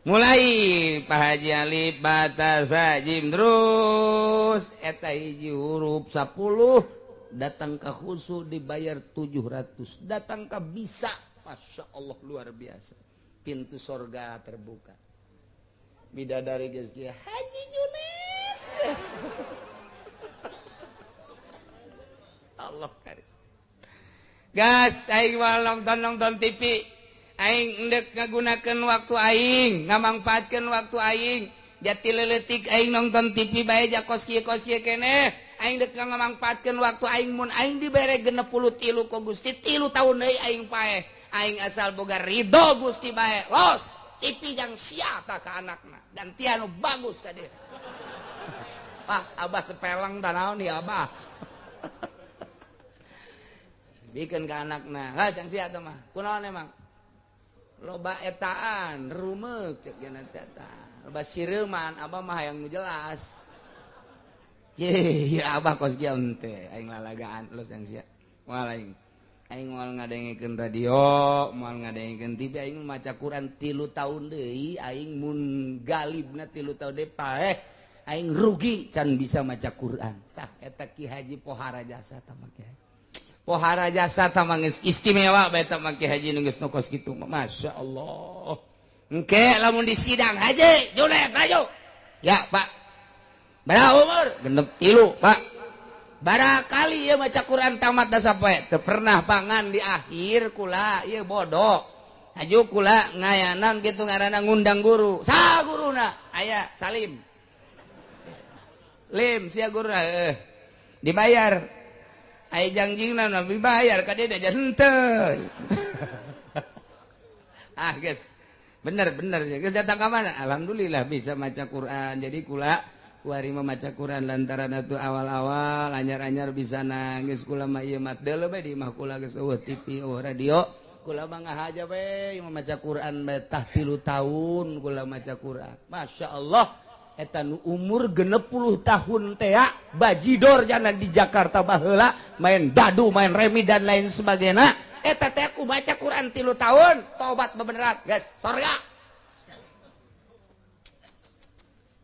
Mulai Pak Haji alif bata jim terus eta hiji huruf 10 datang ke khusu dibayar 700, datang ke bisa, Masya Allah luar biasa, pintu sorga terbuka. Bidadari geus kieu Haji Junet. Allah karim. Gas aing moal nonton TV, aing endek ngagunakeun waktu aing, ngamangpaatkeun waktu aing. Jati leuletik aing nonton TV bae ja kos kieu keneh. Aing dek ngamangpaatkeun waktu aing mun aing dibere 63 ku Gusti 3 tahun deui aing paeh. Aing asal boga ridho Gusti bae. Los, TV jang sia ta ka anakna. Gantian nu bagus ka dieu. Pak, abah sepeleng tah naon ieu abah. Bikeun ka anakna. Hah, jang sia teh mah. Kunaon emang? Loba etaan, rumeuk cek nya teh eta. Loba sireuman, abah mah hayang nu jelas. Cih, ya abah kos kieu henteu, aing lalagaan los yang sia. Moal aing. Aing moal ngadengekeun radio, moal ngadengekeun TV, aing maca Quran 3 tahun deui, aing mun galibna 3 tahun deui paeh, aing rugi can bisa maca Quran. Tah eta Ki Haji pohara jasa tah mah Ki Haji. Pohara jasa tah mah geus istimewa bae tah mah Ki Haji nu geus nu kos kitu mah. Masya Allah. Engke lamun di sidang Haji Junet maju. Ya, Pak. Bara umur 63, Pak. Bara kali ieu maca Quran tamat da sapoe. Teu pernah pangan di akhir kula ieu bodoh. Haju kula ngayanan kitu ngaranna ngundang guru. Saha guruna? Aya Salim. Lim sia guruna heuh. Dibayar. Aya jangjingna nabi bayar ka dieu da henteu. Ah geus. Bener geus datang ka mana? Alhamdulillah bisa maca Quran. Jadi kula kuari maca Quran lantaran atuh awal-awal anyar-anyar bisa nangis kula mah ieu mah deuleu bae di imah kula geus eueuh TV eueuh radio kula mah ngahaja bae maca Quran bae tah 3 tahun kula maca Quran. Masya Allah eta nu umur 60 tahun teh bajidor jana di Jakarta baheula main dadu main remi dan lain sebagainya eta teh aku baca Quran 3 tahun tobat bebeneran geus sorga.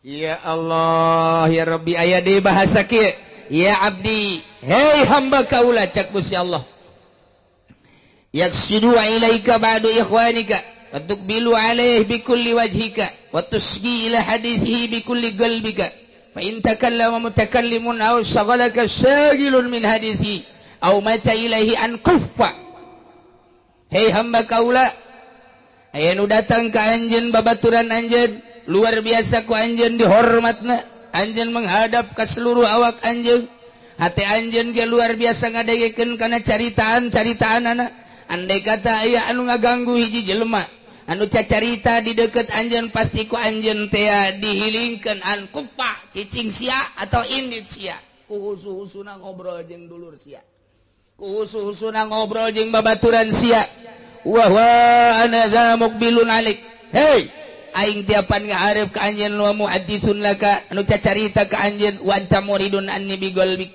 Ya Allah ya Rabbi aya di bahasa kieu ya abdi hei hamba kaula cak Gusti Allah yaksidu ilaika ba'du ikhwanika wa tuqbilu alaihi bikulli wajhika wa tusgi ila hadithihi bikulli qalbika fa in takallama mutakallimun aw shaghalaka shagilun min hadithi aw mata ilaihi an kuffa. Hei hamba kaula aya nu datang ka anjeun babaturan anjeun luar biasa ku anjeun dihormatna, anjeun menghadap ke seluruh awak anjeun, hati anjeun ge luar biasa ngadengekeun kana caritaan-caritaanana. Andai kata aya anu ngaganggu hiji jelema, anu cacarita di deukeut anjeun pasti ku anjeun teh dihilingkeun an kupa cicing sia atau indit sia. Ku husu-husuna ngobrol jeung dulur sia. Ku husu-husuna ngobrol jeung babaturan sia. Wa wa ana za muqbilun alik. Hei, aing tiapan ngahareup ka anjeun wa muhadditsun laka anu cacarita ka anjeun wa anta muridun anni bi qalbik.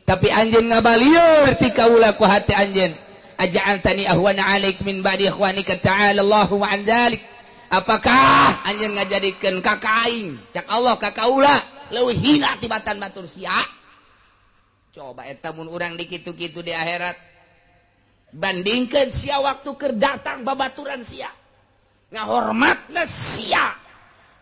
Tapi anjeun ngabalieur ti kaula ku hati anjeun. Aja'altani ahwana 'alaik min ba'di ikhwanika ta'ala Allahu an dzalik. Apakah anjeun ngajadikeun ka aing cak Allah ka kaula leuwih hina tibatan batur sia? Coba eta mun urang dikitu-kitu di akhirat. Bandingkeun sia waktu keur datang babaturan sia. Ngahormatna sia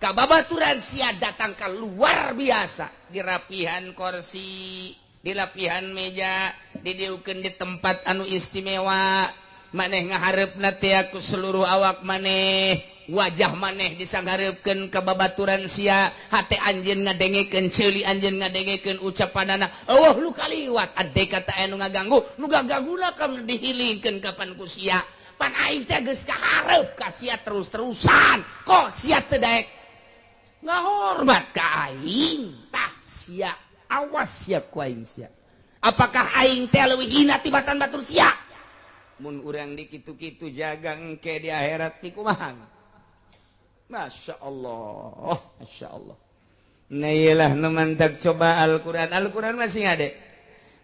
ka babaturan sia datang ka luar biasa di rapihan kursi, di lapihan meja, didiukeun di tempat anu istimewa. Maneh ngahareupna teh ku seluruh awak maneh, wajah maneh disanghareupkeun ka babaturan sia, hate anjeun ngadengekeun ceuli anjeun ngadengekeun ucapanana. Eueuh lu kaliwat ade kata anu ngaganggu, nu gagangguna kam dihilingkeun kapan ku sia. Pan aing teh geus kahareup ka sia terus-terusan, kok sia teu daek ngahormat ka aing? Tah sia, awas sia ku aing sia. Apakah aing teh leuwih hina tibatan batur sia? Mun urang di kitu-kitu jaga engke di akhirat pikumaha. Masya Allah, Masya Allah. Nah iyalah nu mantak coba Al-Quran. Al-Quran masih ada.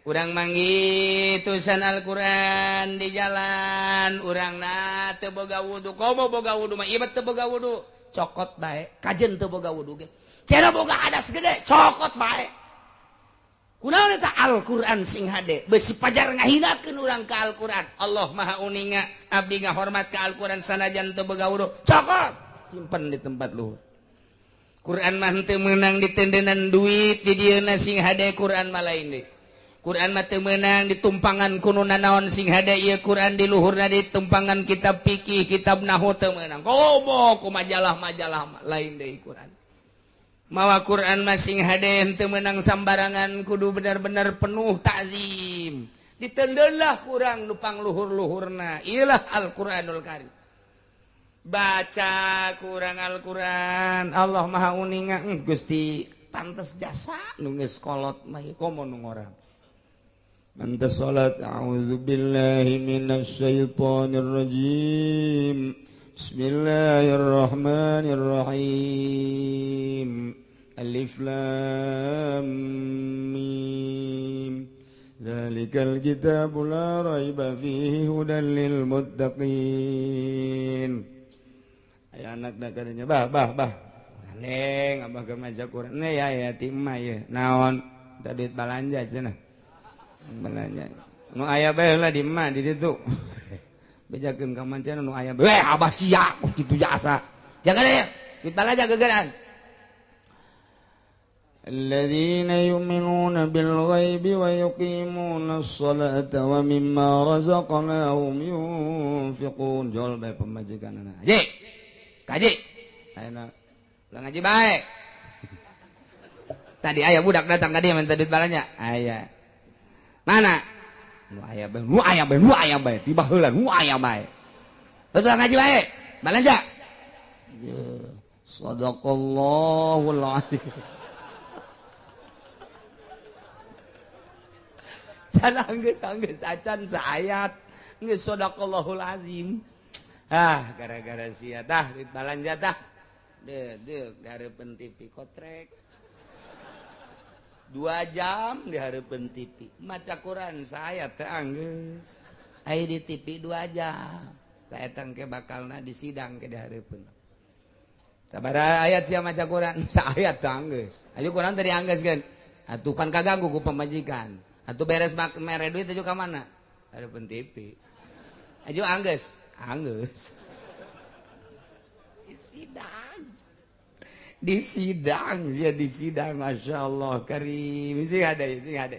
Urang manggih tulisan Al-Quran di jalan. Urang na teu boga wudu. Komo boga wudu mah ieu teu boga wudu. Cokot bae, kajen teu boga wudu ge. Cenah boga hadas gede, cokot bae. Kunaon eta Al-Quran sing hade? Besi pajar ngahinakeun urang ka Al-Quran. Allah Maha uninga, abdi ngahormat ka Al-Quran sanajan teu boga wudu. Cokot, simpen di tempat luhur. Quran mah teu meunang ditendenan duit di dieuna sing hade Quran mah lain deui. Quran mah teu meunang ditumpangan kuno nanaon sing hade ieu Quran di luhurna ditumpangan kitab fikih, kitab nahwu teu meunang. Komo ku majalah-majalah lain deui Quran. Mawa Quran mah sing hade teu meunang sambarangan kudu benar-benar penuh takzim. Ditendeunlah kurang nu pangluhur-luhurna. Ieulah Al-Qur'anul Karim. Baca kurang Al-Quran Allah Maha uninga Gusti pantes jasa nu geus kolot mah komo nu ngorang pantes salat. A'udzubillahi minasyaitonir rajim. Bismillahirrahmanirrahim. Alif lam mim. Dzalikal kitabu la raiba fihi hudan lil muttaqin. Aya anak da kadenya bah bah bah neng abah keur maca Quran ne ya ya ti emak ye naon teh duit balanja cenah balanja nu aya bae lah di emak di ditu bejakeun ka mancana nu aya bae abah sia kitu jasa jaga deh duit balanja gegeran. Alladzina yu'minuna bil ghaibi wa yuqimuna as-salata wa mimma razaqnahum yunfiqun. Jol bae pamajikanna haji kaji ayeuna ulah ngaji bae. Tadi aya budak datang ka dieu minta duit balanja. Aya. Mana? Nu aya bae, nu aya bae, nu aya bae, tiba heula nu aya bae. Betul ngaji bae, balanja. Sadaqallahul azim. Sana geus geus acan saayat. Geus sadaqallahul azim. Ah, gara-gara sia tah duit balanja tah. Deuk dihareupeun TV kotrek. 2 jam dihareupeun TV. Maca Quran saya teh anggeus. Aya di TV 2 jam. Tah eta engke bakalna di sidang ke dihareupeun. Sabaraha ayat sia maca Quran? Saayat teh anggeus. Ayo Quran teh dianggeuskeun. Atuh pan kaganggu ku pamajikan. Atuh beres mere duit aju ka mana? Hareupeun TV. Aju anggeus. Anggeus. Di sidang. Di sidang sia di sidang Masya Allah karim. Sing hade, sing hade.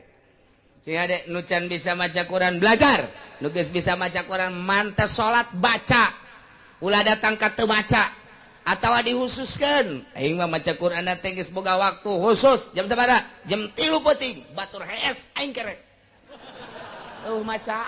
Sing hade nu can bisa maca Quran belajar. Nu geus bisa maca Quran mantes salat baca. Ulah datang ka teu maca atawa dihususkeun. Aing mah maca Quran teh geus boga waktu khusus jam sabaraha? Jam 3 peuting batur hees aing kerek. Eueuh maca.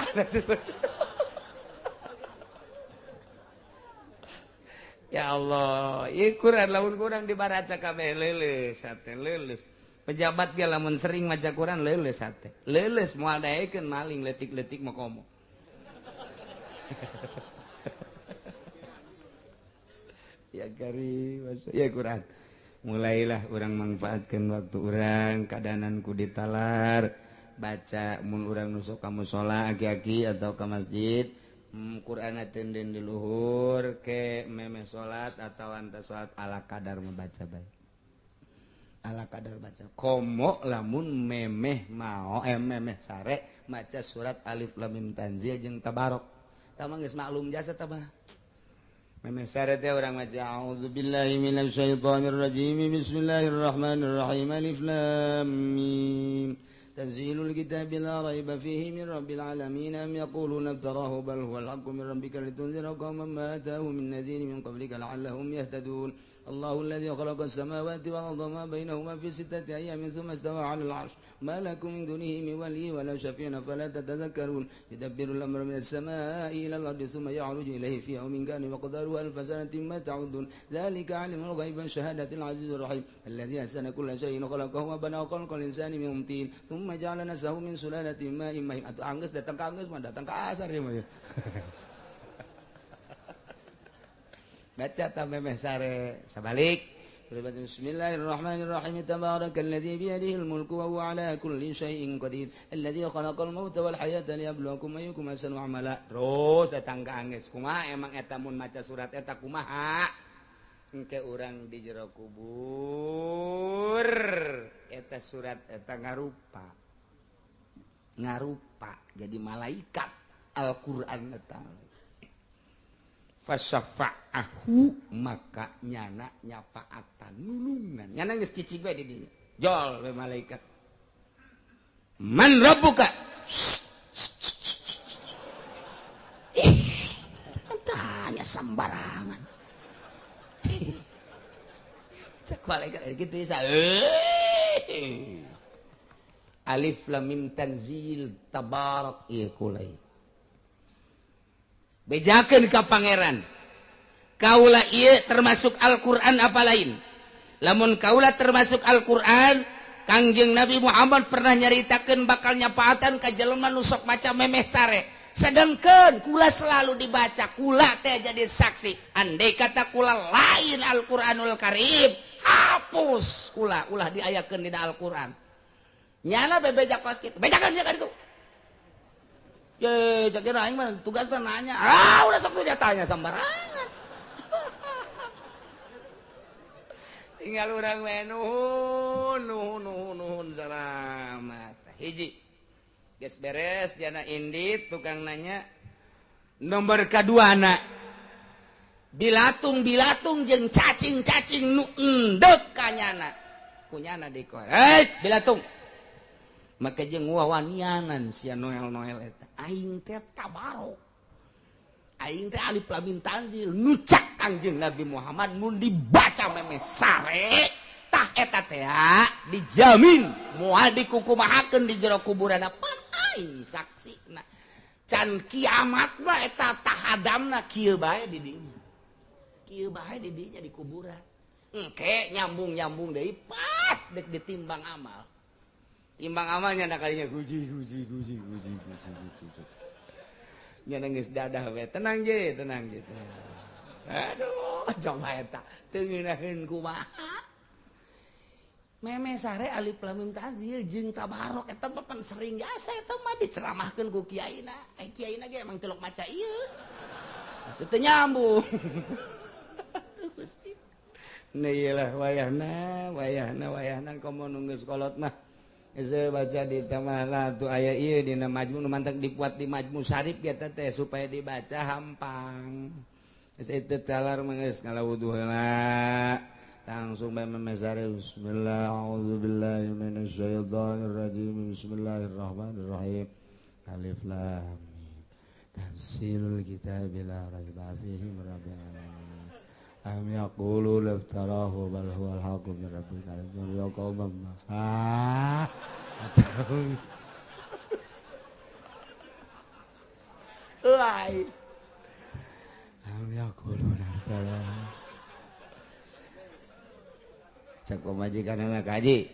Ya Allah, ieu Quran lamun kurang dibaraca kabeh leuleus hate leuleus. Pejabat ge lamun sering maca Quran leuleus hate. Leuleus moal daekeun maling leutik-leutik mah komo. Ya karim, ya Quran. Mulailah urang manfaatkeun waktu urang kadanan ku ditalar baca mun urang nusuk ka musala aki-aki atau ka masjid. Quran tenden di luhur ke memeh salat atau anta salat ala kadar membaca bae. Ala kadar baca. Komo lamun memeh mao memeh sare maca surat Alif Lam Mim Tanzil jeung Tabarok. Tah mah geus maklum jasa tah mah. Memeh sare teh urang maca a'udzubillahi minasyaitonir rajim bismillahirrahmanirrahim alif lam mim تنزيل الكتاب لا ريب فيه من رب العالمين أم يقولون افتراه بل هو الحق من ربك لتنذر قوما ما أتاهم من نذير من قبلك لعلهم يهتدون Allahu alladzi khalaqas samawati wal arda ma bainahuma fi sittati ayyamin tsumma istawa 'alal 'arsy ma lakum min dunihi min waliyyin wa la syafi'in fala tatadhakkarun yudabbirul amra minas samaa'i ilal ardi tsumma ya'ruju ilayhi fi yawmin kana miqdaruhu alfa sanatin mimma ta'uddun dzalika 'alimul ghaibi wasyahadatil 'azizur rahim alladzi ahsana kulla syai'in khalaqahu wa bana khalqal insani min tin tsumma ja'ala nasahu min sulalatin ma'in mahin. Atuh anggeus datang ka anggeus mah datang ka asar ieu mah. Baca tameh sare sabalik. Bismillahirrahmanirrahim. Tabarakalladzi biyadihil mulku wa huwa ala kulli syai'in qadir. Alladzi khalaqal mauta wal hayata liyabluwakum ayyukum ahsanu amala. Terus datang ka anggeus. Kumaha emang eta mun maca surat eta kumaha? Engke urang di jero kubur eta surat eta ngarupa. Ngarupa jadi malaikat Al-Qur'an eta. Fasafa'ahu maka nyana nyapaatan nulungan nyana geus cicing bae di dinya jol we malaikat man rabbuka. Ih, tanya sembarangan. Cek malaikat gitu ya. Alif lam mim tanzil tabarak ieu kulai. Bejakeun ka pangeran. Kaula ieu termasuk Al-Qur'an apa lain? Lamun kaula termasuk Al-Qur'an, Kangjeng Nabi Muhammad pernah nyaritakeun bakal nyapaatan ka jelema nu sok maca memeh sare. Sedangkan kula selalu dibaca, kula teh jadi saksi. Andai kata kula lain Al-Qur'anul Karim, hapus kula ulah diayakeun dina Al-Qur'an. Nyana bebeja kos kitu. Bejakeun dia ka ditu. Ye, cek kira aing mah tugasna nanya. Ah, ulah sok dia tanya sembarangan. Tinggal urang we nuhun, nuhun, nuhun, nuhun salamat. Hiji. Geus beres jana indit tukang nanya. Nomor kaduana. Bilatung-bilatung jeung cacing-cacing nu endek ka nyana. Kunyana dikoe. Hei, bilatung. Maka jeung wawanianan sia Noel-Noel eta. Aing teh tabarok. Aing teh alif lam mim tanzil nucak Kangjeng Nabi Muhammad mun dibaca memeh sare tah eta teh dijamin moal dikukumahakeun di jero kuburanna pan aing saksina. Can kiamat mah eta tahadamna kieu bae di dinya. Kieu bae di dinya di kuburan. Engke nyambung-nyambung deui pas dek ditimbang amal. Timbang amalnya nak kalinya guji guji guji guji guji guji guji. Nya geus dadah we tenang je, tenang je. Aduh, coba eta teu ngeunaheun kumaha. Meme sare alif lam mim tanzil jeung tabarok eta mah pan sering jasa eta mah diceramahkeun ku kiaina. Ai kiaina ge emang tilok maca ieu. Atuh teu nyambung. Atuh Gusti. Nah ieu lah wayahna, wayahna, wayahna komo nu geus kolot mah. Saya baca di tamah tuh ayat iya di majmu mantak dibuat di majmu syarif ya teh supaya dibaca hampang. Saya itu talar mengeus ngalawuduh heula langsung bae memesare bismillah auzubillahi minasyaitonir rajim bismillahirrahmanirrahim alif lam mim tanzilul kitabi la raiba fihi min rabbil alamin am yaqulu laftarahu bal huwal haqqu min rabbika ya qauman ah atau lai am yaqulu laftarahu cek pamajikan anak haji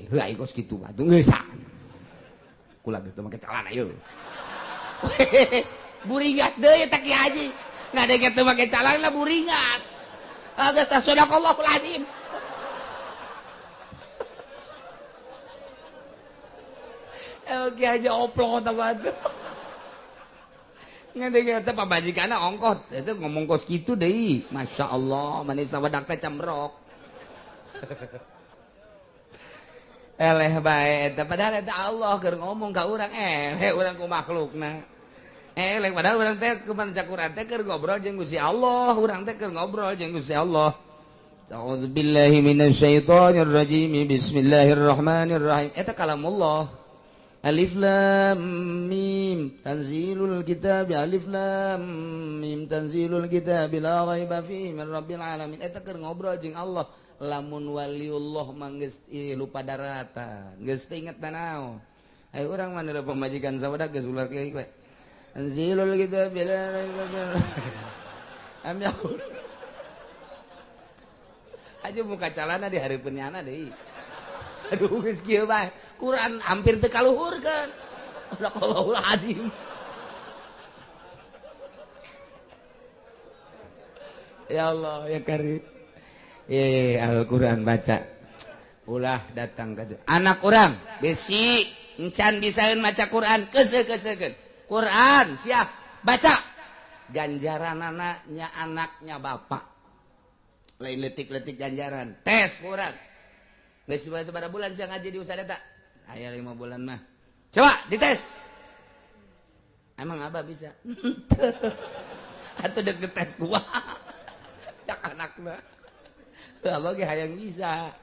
heuh kos kitu mah teu geus kula geus teu make celana ieu buringas deui eta ki haji ngadege teu make celana buringas. Geus tah sadaqallahul azim. Ki haji oplok eta mah. Ngadege eta pamajikanna ongkoh eta ngomong kos kitu deui. Masyaallah, manis sawedak teh cemrok. Eleh bae eta padahal eta Allah keur ngomong ka urang eleh urang ku makhlukna. Eleh padahal urang teh kuman cakuran teh keur ngobrol jeung Gusti Allah, urang teh keur ngobrol jeung Gusti Allah. A'udzubillahi minasyaitonir rajim. Bismillahirrahmanirrahim. Eta kalamullah. Alif lam mim tanzilul kitab alif lam mim tanzilul kitab la raiba fihi min rabbil alamin. Eta keur ngobrol jeung Allah. Lamun waliullah mah geus lupa daratan, geus teu inget naon. Ayo urang mah nu pamajikan sabadak geus ular kieu we. Tanzilul kitab la raiba fihi. Am yaqul. Aja muka calana di hareupeun nyana deui. Aduh geus kieu bae. Quran hampir teu kaluhurkeun. Sadaqallahul azim. Ya Allah ya Karim. Al-Quran baca. Ulah datang ke anak urang besi encan bisaeun maca Quran keuseuh-keuseuhkeun. Quran siap baca. Ganjaranana nya anaknya bapak. Lain letik-letik ganjaran. Tes Quran. Geus sabaraha bulan sia ngaji di Ustaz eta? Aya 5 bulan mah. Coba dites. Emang abah bisa? Atuh dek tes gua. Cak anakna. Abah ge hayang bisa.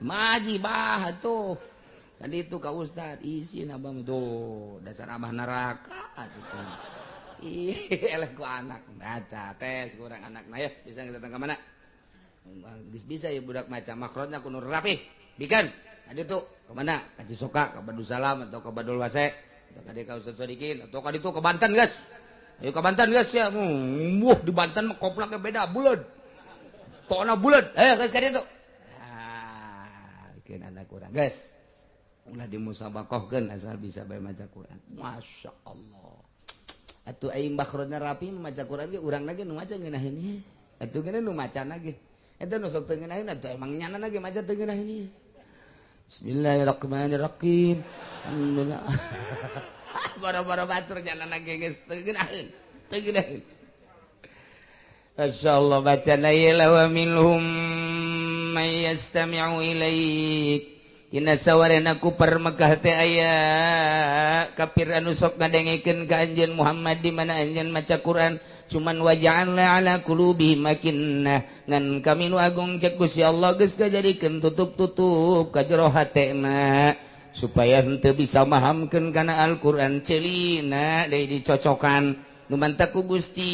Maji bah atuh. Tadi itu ka Ustaz, isin abah mah tuh dasar abah neraka atuh. Ih, eleh ku anak baca tes kurang anakna ya, bisa datang ka mana? Geus bisa ya budak maca makhrajna kudu rapih. Bikan tadi tuh kemana? Ka Cisoka, ka Badusalam atau ka Badul Wase atau ka ka Ustaz Sodikin atau ka ditu ke Banten guys. Ayo ke Banten guys ya. Wuh, di Banten mah koplaknya beda buleud. Tona buleud. Ayo guys ka ditu. Ah, bikin anak urang guys. Ulah dimusabakohkeun asal bisa bae maca Quran. Masya Allah. Atuh aing makhrajna rapi maca Quran ge urang lagi nu maca ngeunaheun ieu. Atuh geuna nu macana ge. Eta nu sok teu ngeunaheun atuh emang nyana ge maca teu ngeunaheun ieu. Bismillahirrahmanirrahim. Alhamdulillah. Boro-boro batur nyana ge geus teu ngeunaheun. Teu ngeunaheun. Masyaallah bacana ieu wa minhum may yastami'u ilaik. Dina sawarena ku Mekah teh aya kafir anu sok ngadengekeun ka anjeun Muhammad di mana anjeun maca Quran cuman waja'alna ala qulubihim makinnah ngan kami nu agung cek Gusti Allah geus kajadikeun tutup-tutup ka jero hatena supaya henteu bisa mahamkeun kana Al-Qur'an celina deui dicocokan nu mantak ku Gusti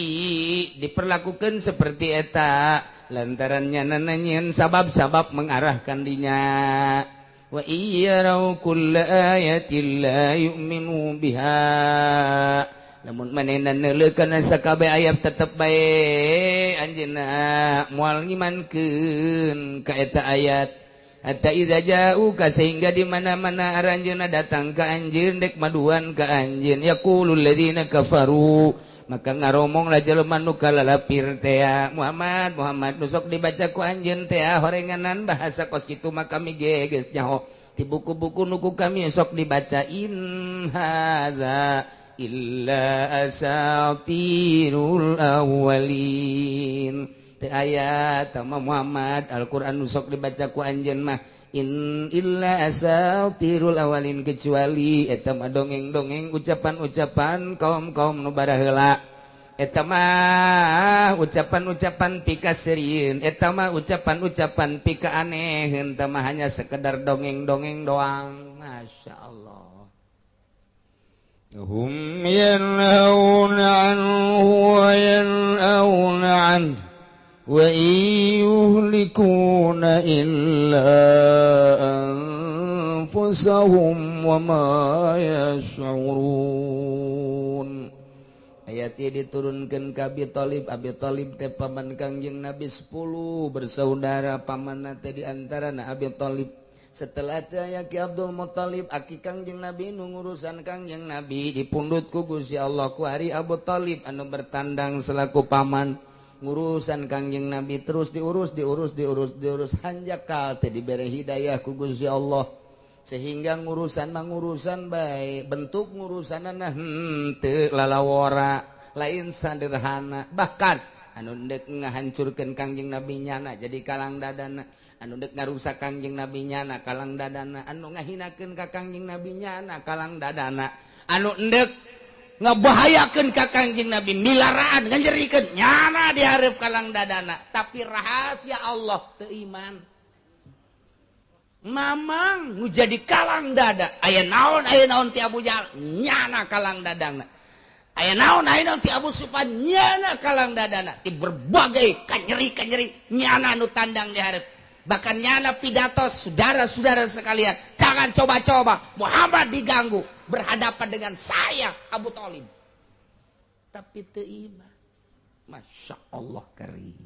diperlakukeun seperti eta lantaran nyana nyieun sabab-sabab mengarahkan dinya. Wa iyyarau kulla ayatin la yu'minu biha. Lamun manehna neuleukeun sakabeh ayat tetep bae anjeunna moal ngimankeun ka eta ayat. Hatta idza ja'uka sehingga di mana-mana aranjeunna datang ka anjeun dek maduan ka anjeun yaqulul ladzina kafaru maka ngaromong lah jelema nu kalalapir teh Muhammad Muhammad nu sok dibaca ku anjeun teh horenganan bahasa kos kitu mah kami ge geus nyaho di buku-buku nu ku kami sok dibaca in hadza illa asatirul awwalin teh aya tama Muhammad Al-Qur'an nu sok dibaca ku anjeun mah in illa asatirul awalin kecuali eta mah dongeng-dongeng ucapan-ucapan kaum-kaum nu baraheula eta mah ucapan-ucapan pika serieun eta mah ucapan-ucapan pika aneh eta mah hanya sekedar dongeng-dongeng doang. Masya Allah. Hum yanhauna anhu wa yan'auna anhu wa yuhlikuna illa anfusahum wa ma yash'urun. Ayat ieu diturunkeun ka Abi Thalib. Abi Thalib teh paman Kangjeng Nabi 10 bersaudara, pamanna teh di antarana Abi Thalib. Setelah teh aya Ki Abdul Muthalib aki Kangjeng Nabi nu ngurusan Kangjeng Nabi dipundhut ku Gusti Allah ku ari Abu Thalib anu bertandang selaku paman. Ngurusan Kangjeng Nabi terus diurus diurus diurus diurus hanjakal teh dibere hidayah ku Gusti Allah sehingga ngurusan mangurusan bae bentuk ngurusanana henteu lalawora lain sederhana bahkan anu deuk ngahancurkeun Kangjeng Nabi nyana jadi kalang dadana anu deuk ngarusak Kangjeng Nabi nyana kalang dadana anu ngahinakeun ka Kangjeng Nabi nyana kalang dadana anu endek ngebahayakeun ka Kangjeng Nabi milaraan nganjerikeun nyana dihareup kalang dadana tapi rahasia Allah teu iman. Mamang nu jadi kalang dada. Aya naon ti Abu Jahal nyana kalang dadana. Aya naon ti Abu Sufyan nyana kalang dadana. Ti berbagai kanyeri-kanyeri nyana nu tandang di hareup. Bahkan nyana pidato, saudara-saudara sekalian, jangan coba-coba Muhammad diganggu berhadapan dengan saya Abu Thalib. Tapi teu iman. Masya Allah karim.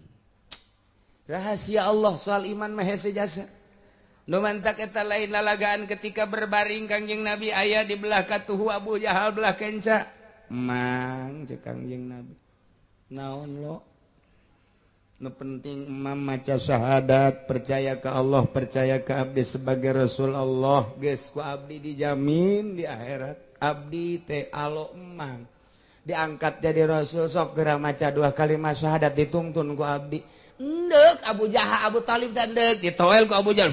Rahasia Allah soal iman mah hese jasa. Nu mantak eta lain lalagaan ketika berbaring Kangjeng Nabi aya di belah katuhu Abu Jahal belah kenca. Mang cek Kangjeng Nabi. Naon lo? Nu penting emam maca syahadat, percaya ke Allah, percaya ke abdi sebagai Rasul Allah, geus ku abdi dijamin di akhirat. Abdi teh alo emang diangkat jadi Rasul, sok geura maca dua kalimat syahadat ditungtun ku abdi. Endek Abu Jahal Abu Talib dan endek ditoel ku Abu Jahal.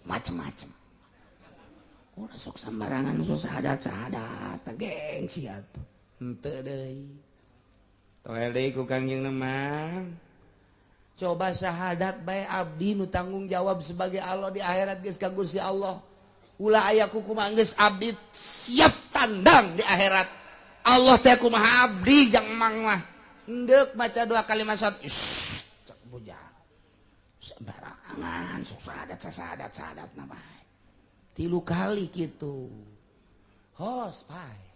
Macem-macem. Ulah sok sembarangan sok syahadat gengsi atuh. Henteu deui. Toel deui ku Kangjeng Nemang. Coba syahadat bae abdi nu tanggung jawab sebagai Allah di akhirat geus ka Gusti Allah. Ulah aya kumaha geus abdi siap tandang di akhirat. Allah teh kumaha abdi jang mang mah. Endek maca dua kalimat syahadat. Cek Abu Jahal. Sembarangan sok syahadat syahadat na bae. 3 kali kitu. Hos pae.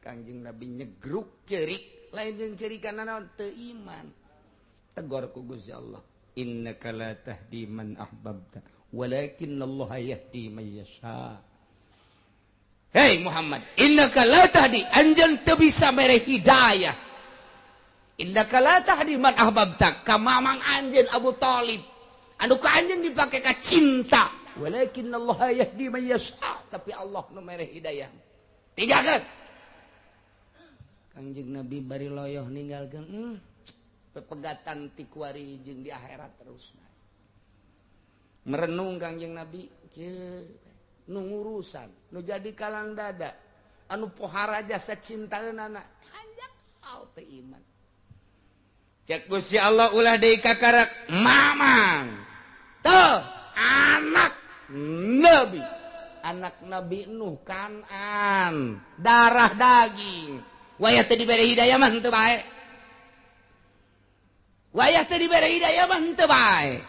Kangjeng Nabi nyegruk cerik, lain jeung cerikan naon teu iman. Tegor ku Gusti Allah, innaka la tahdi man ahbabta walakin Allah yahdi man yasha. Hei Muhammad, innaka la tahdi, anjeun teu bisa mere hidayah. Innaka la tahdi man ahbabta, ka mamang anjeun Abu Thalib anu ka anjeun dipake ka cinta, walakin Allah yahdi man yasha, tapi Allah nu mere hidayah. Tinggalkeun. Kangjeng Nabi bari loyoh ninggalkeun pepegatan ti kuari jeung di akhirat terus. Merenung Kangjeng Nabi kieu nu ngurusan, nu jadi kalang dada, anu pohara jasa cintaeunana, hanjak hal teu iman. Cek Gusti Allah ulah deui kakarak mamang. Tuh anak Nabi, anak Nabi Nuh Kanan, darah daging. Wayah teu dibere hidayah mah henteu bae. Wayah teu dibere hidayah mah henteu bae.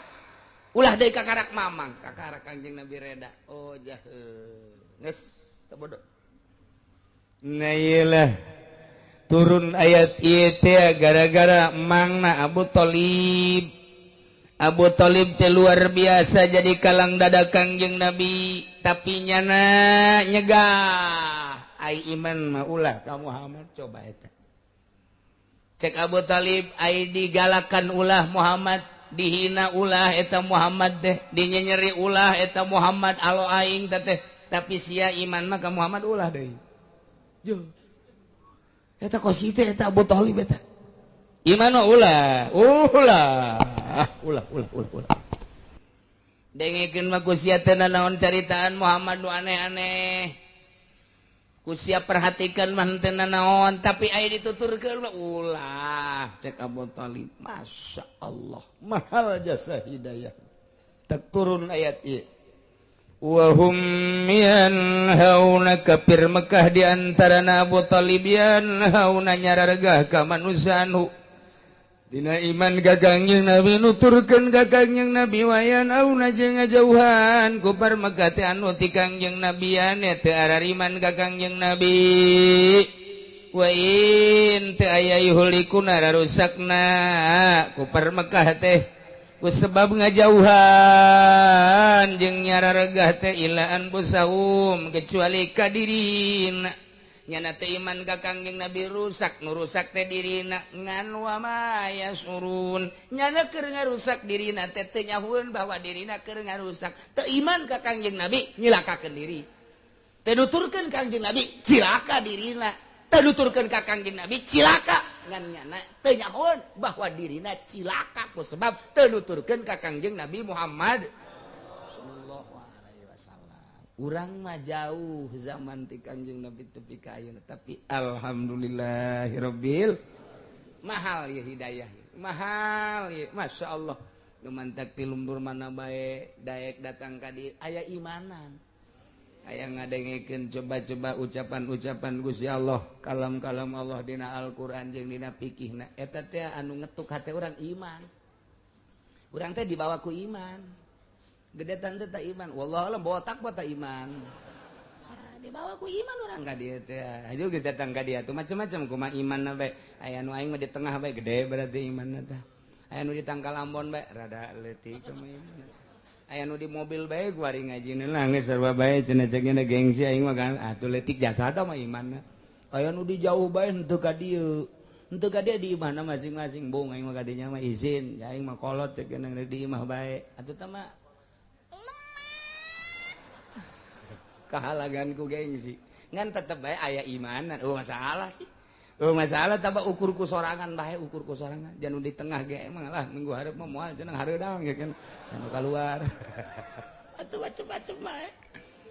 Ulah deui kakarak mamang, kakarak Kangjeng Nabi reda. Oh jahe. Geus teu bodoh. Nah ieu turun ayat ieu teh gara-gara mangna Abu Thalib. Abu Thalib teh luar biasa jadi kalang dada Kangjeng Nabi, tapi nyana nyegah. Ai iman mah ulah ka Muhammad coba eta. Cek Abu Thalib ai digalakan ulah Muhammad, dihina ulah eta Muhammad teh, dinyenyeri ulah eta Muhammad alo aing teh, tapi sia iman mah ka Muhammad ulah deui. Yo. Eta kos kitu eta Abu Thalib eta. Iman mah ulah, ulah, ulah, ulah, ulah, ulah. Dengekeun mah ku sia teh nanaon caritaan Muhammad nu aneh-aneh. Ku sia perhatikan mah henteu nanaon, tapi aya dituturkeun mah ulah. Cek Abu Thalib, Masya Allah, mahal jasa hidayah. Tak turun ayat ieu. Wa hum yanhauna kafir Mekah di antarana Abu Thalib yanhauna nyarargah ka manusia anu dina iman ka Kangjeng Nabi nuturkeun ka Kangjeng Nabi wayan auna jeung ngajauhan kufar Mekah teh anu ti Kangjeng Nabi ane teu arariman ka Kangjeng Nabi wa in teu aya yuhlikuna rarusakna kufar Mekah teh ku sebab ngajauhan jeung nyararegah teh ila anfusahum kecuali ka dirina. Nyana teh iman ka Kangjeng Nabi rusak, nu rusak teh dirina ngan wa ma yasurun. Nyana keur ngarusak dirina teh teu nyahueun bahwa dirina keur ngarusak. Teu iman ka Kangjeng Nabi nyilakakeun diri. Teu nuturkeun Kangjeng Nabi cilaka dirina. Teu nuturkeun ka Kangjeng Nabi cilaka ngan nyana teu nyahueun bahwa dirina cilaka ku sebab teu nuturkeun ka Kangjeng Nabi Muhammad sallallahu alaihi wasallam. Urang mah jauh zaman ti Kangjeng Nabi tepi ka ayeuna, tapi alhamdulillahirabbil mahal ya hidayah, mahal ya, Masya Allah. Nu mantak ti lembur mana bae daek datang ka dieu aya imanan. Aya ngadengekeun coba-coba ucapan-ucapan Gusti Allah, kalam-kalam Allah dina Al-Qur'an jeung dina fikihna. Eta teh anu ngetuk hate urang iman. Urang teh dibawa ku iman. Gede tante tak iman, wallahu alam botak botak iman. Dibawa ku iman urang ka dieu teh. Aju geus datang ka dieu tuh macam-macam kumaha imanna bae. Aya nu aing mah di tengah bae gede berarti imanna teh. Aya nu di tangkal ambon bae rada leutik kumaha imanna. Aya nu di mobil bae kuari ngajina lah geus sarua bae cenah cekna gengsi aing mah kan atuh leutik jasa tah mah imanna. Aya nu di jauh bae henteu ka dieu. Henteu ka dieu di imahna masing-masing bung aing mah ka dinya mah izin, aing mah kolot cekna di imah bae. Atuh tah mah kahalagan ku gengsi ngan tetep bae aya imanan. Oh masalah sih, oh masalah tambah ukur ku sorangan bae, ukur ku sorangan jangan di tengah ge emang lah minggu hareup mah moal cenah hareudang ya kan anu kaluar atuh macem-macem bae.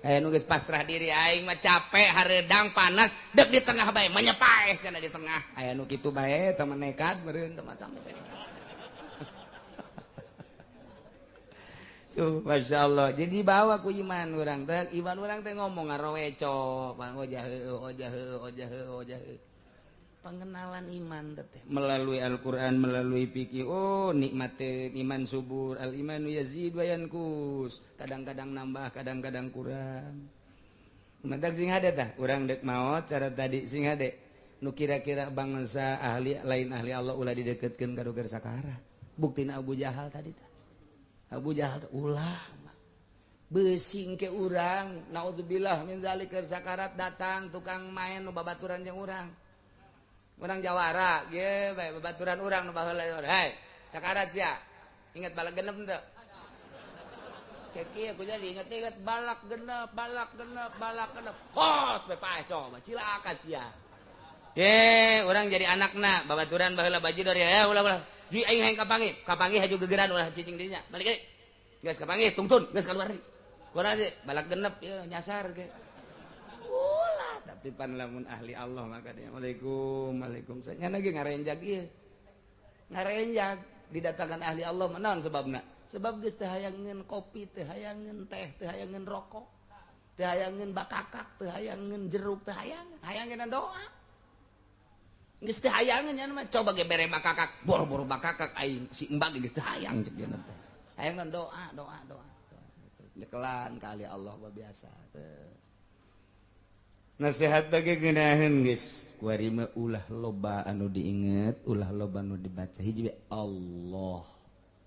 Aya nu geus pasrah diri aing mah capek hareudang panas dek di tengah bae menyepaeh cenah di tengah. Aya nu kitu bae teh nekat meureun teman-teman. Tuh, Masya Allah. Jadi bawa ku iman orang teh, iman orang teh ngomong ngaroweco, bang ojah ojah ojah ojah. Pengenalan iman teh melalui Al-Qur'an, melalui fikih. Oh, nikmate iman subur, al imanu yazid wa yanqus. Kadang-kadang nambah, kadang-kadang kurang. Mantak sing hade tah, urang dek maot cara tadi sing hade. Nu kira-kira bangsa ahli lain ahli Allah ulah dideketkeun ka dugar sakara. Buktina Abu Jahal tadi tah. Abu Jahal ulah besing ke urang naudzubillah min zalik sakarat datang tukang main nu babaturan jeung urang. Urang jawara ge bae babaturan urang nu baheula hei sakarat sia ingat balak genep henteu kieu ku jadi inget-inget balak genep balak genep balak genep kos bae paeh coba cilaka sia. Ye urang jadi anakna babaturan baheula bajidor ya ulah-ulah di aing hayang kapanggih, kapanggih haju gegeran ulah cicing dinya. Balik deui. Geus kapanggih tungtun, geus kaluar deui. Keluar deui, balak genep ieu nyasar ge. Ulah tapi pan lamun ahli Allah maka dia Waalaikum, waalaikumsalam. Nya ge ngarenjag ieu. Ngarenjag didatangkan ahli Allah mah naon sebabna? Sebab geus teu hayangeun kopi, teu hayangeun teh, teu hayangeun rokok, teu hayangeun bakakak, teu hayangeun jeruk, teu hayangeun, hayangeun doa. Geus teu hayangeun nya mah coba ge bere bakakak, boro-boro bakakak aing si embak geus teu hayang cek dia teh. Hayang doa, doa, doa. Nyekelan ka ahli Allah mah biasa teh. Nasihat bagi ngeunaheun geus, kuari mah ulah loba anu diinget, ulah loba anu dibaca. Hiji we Allah.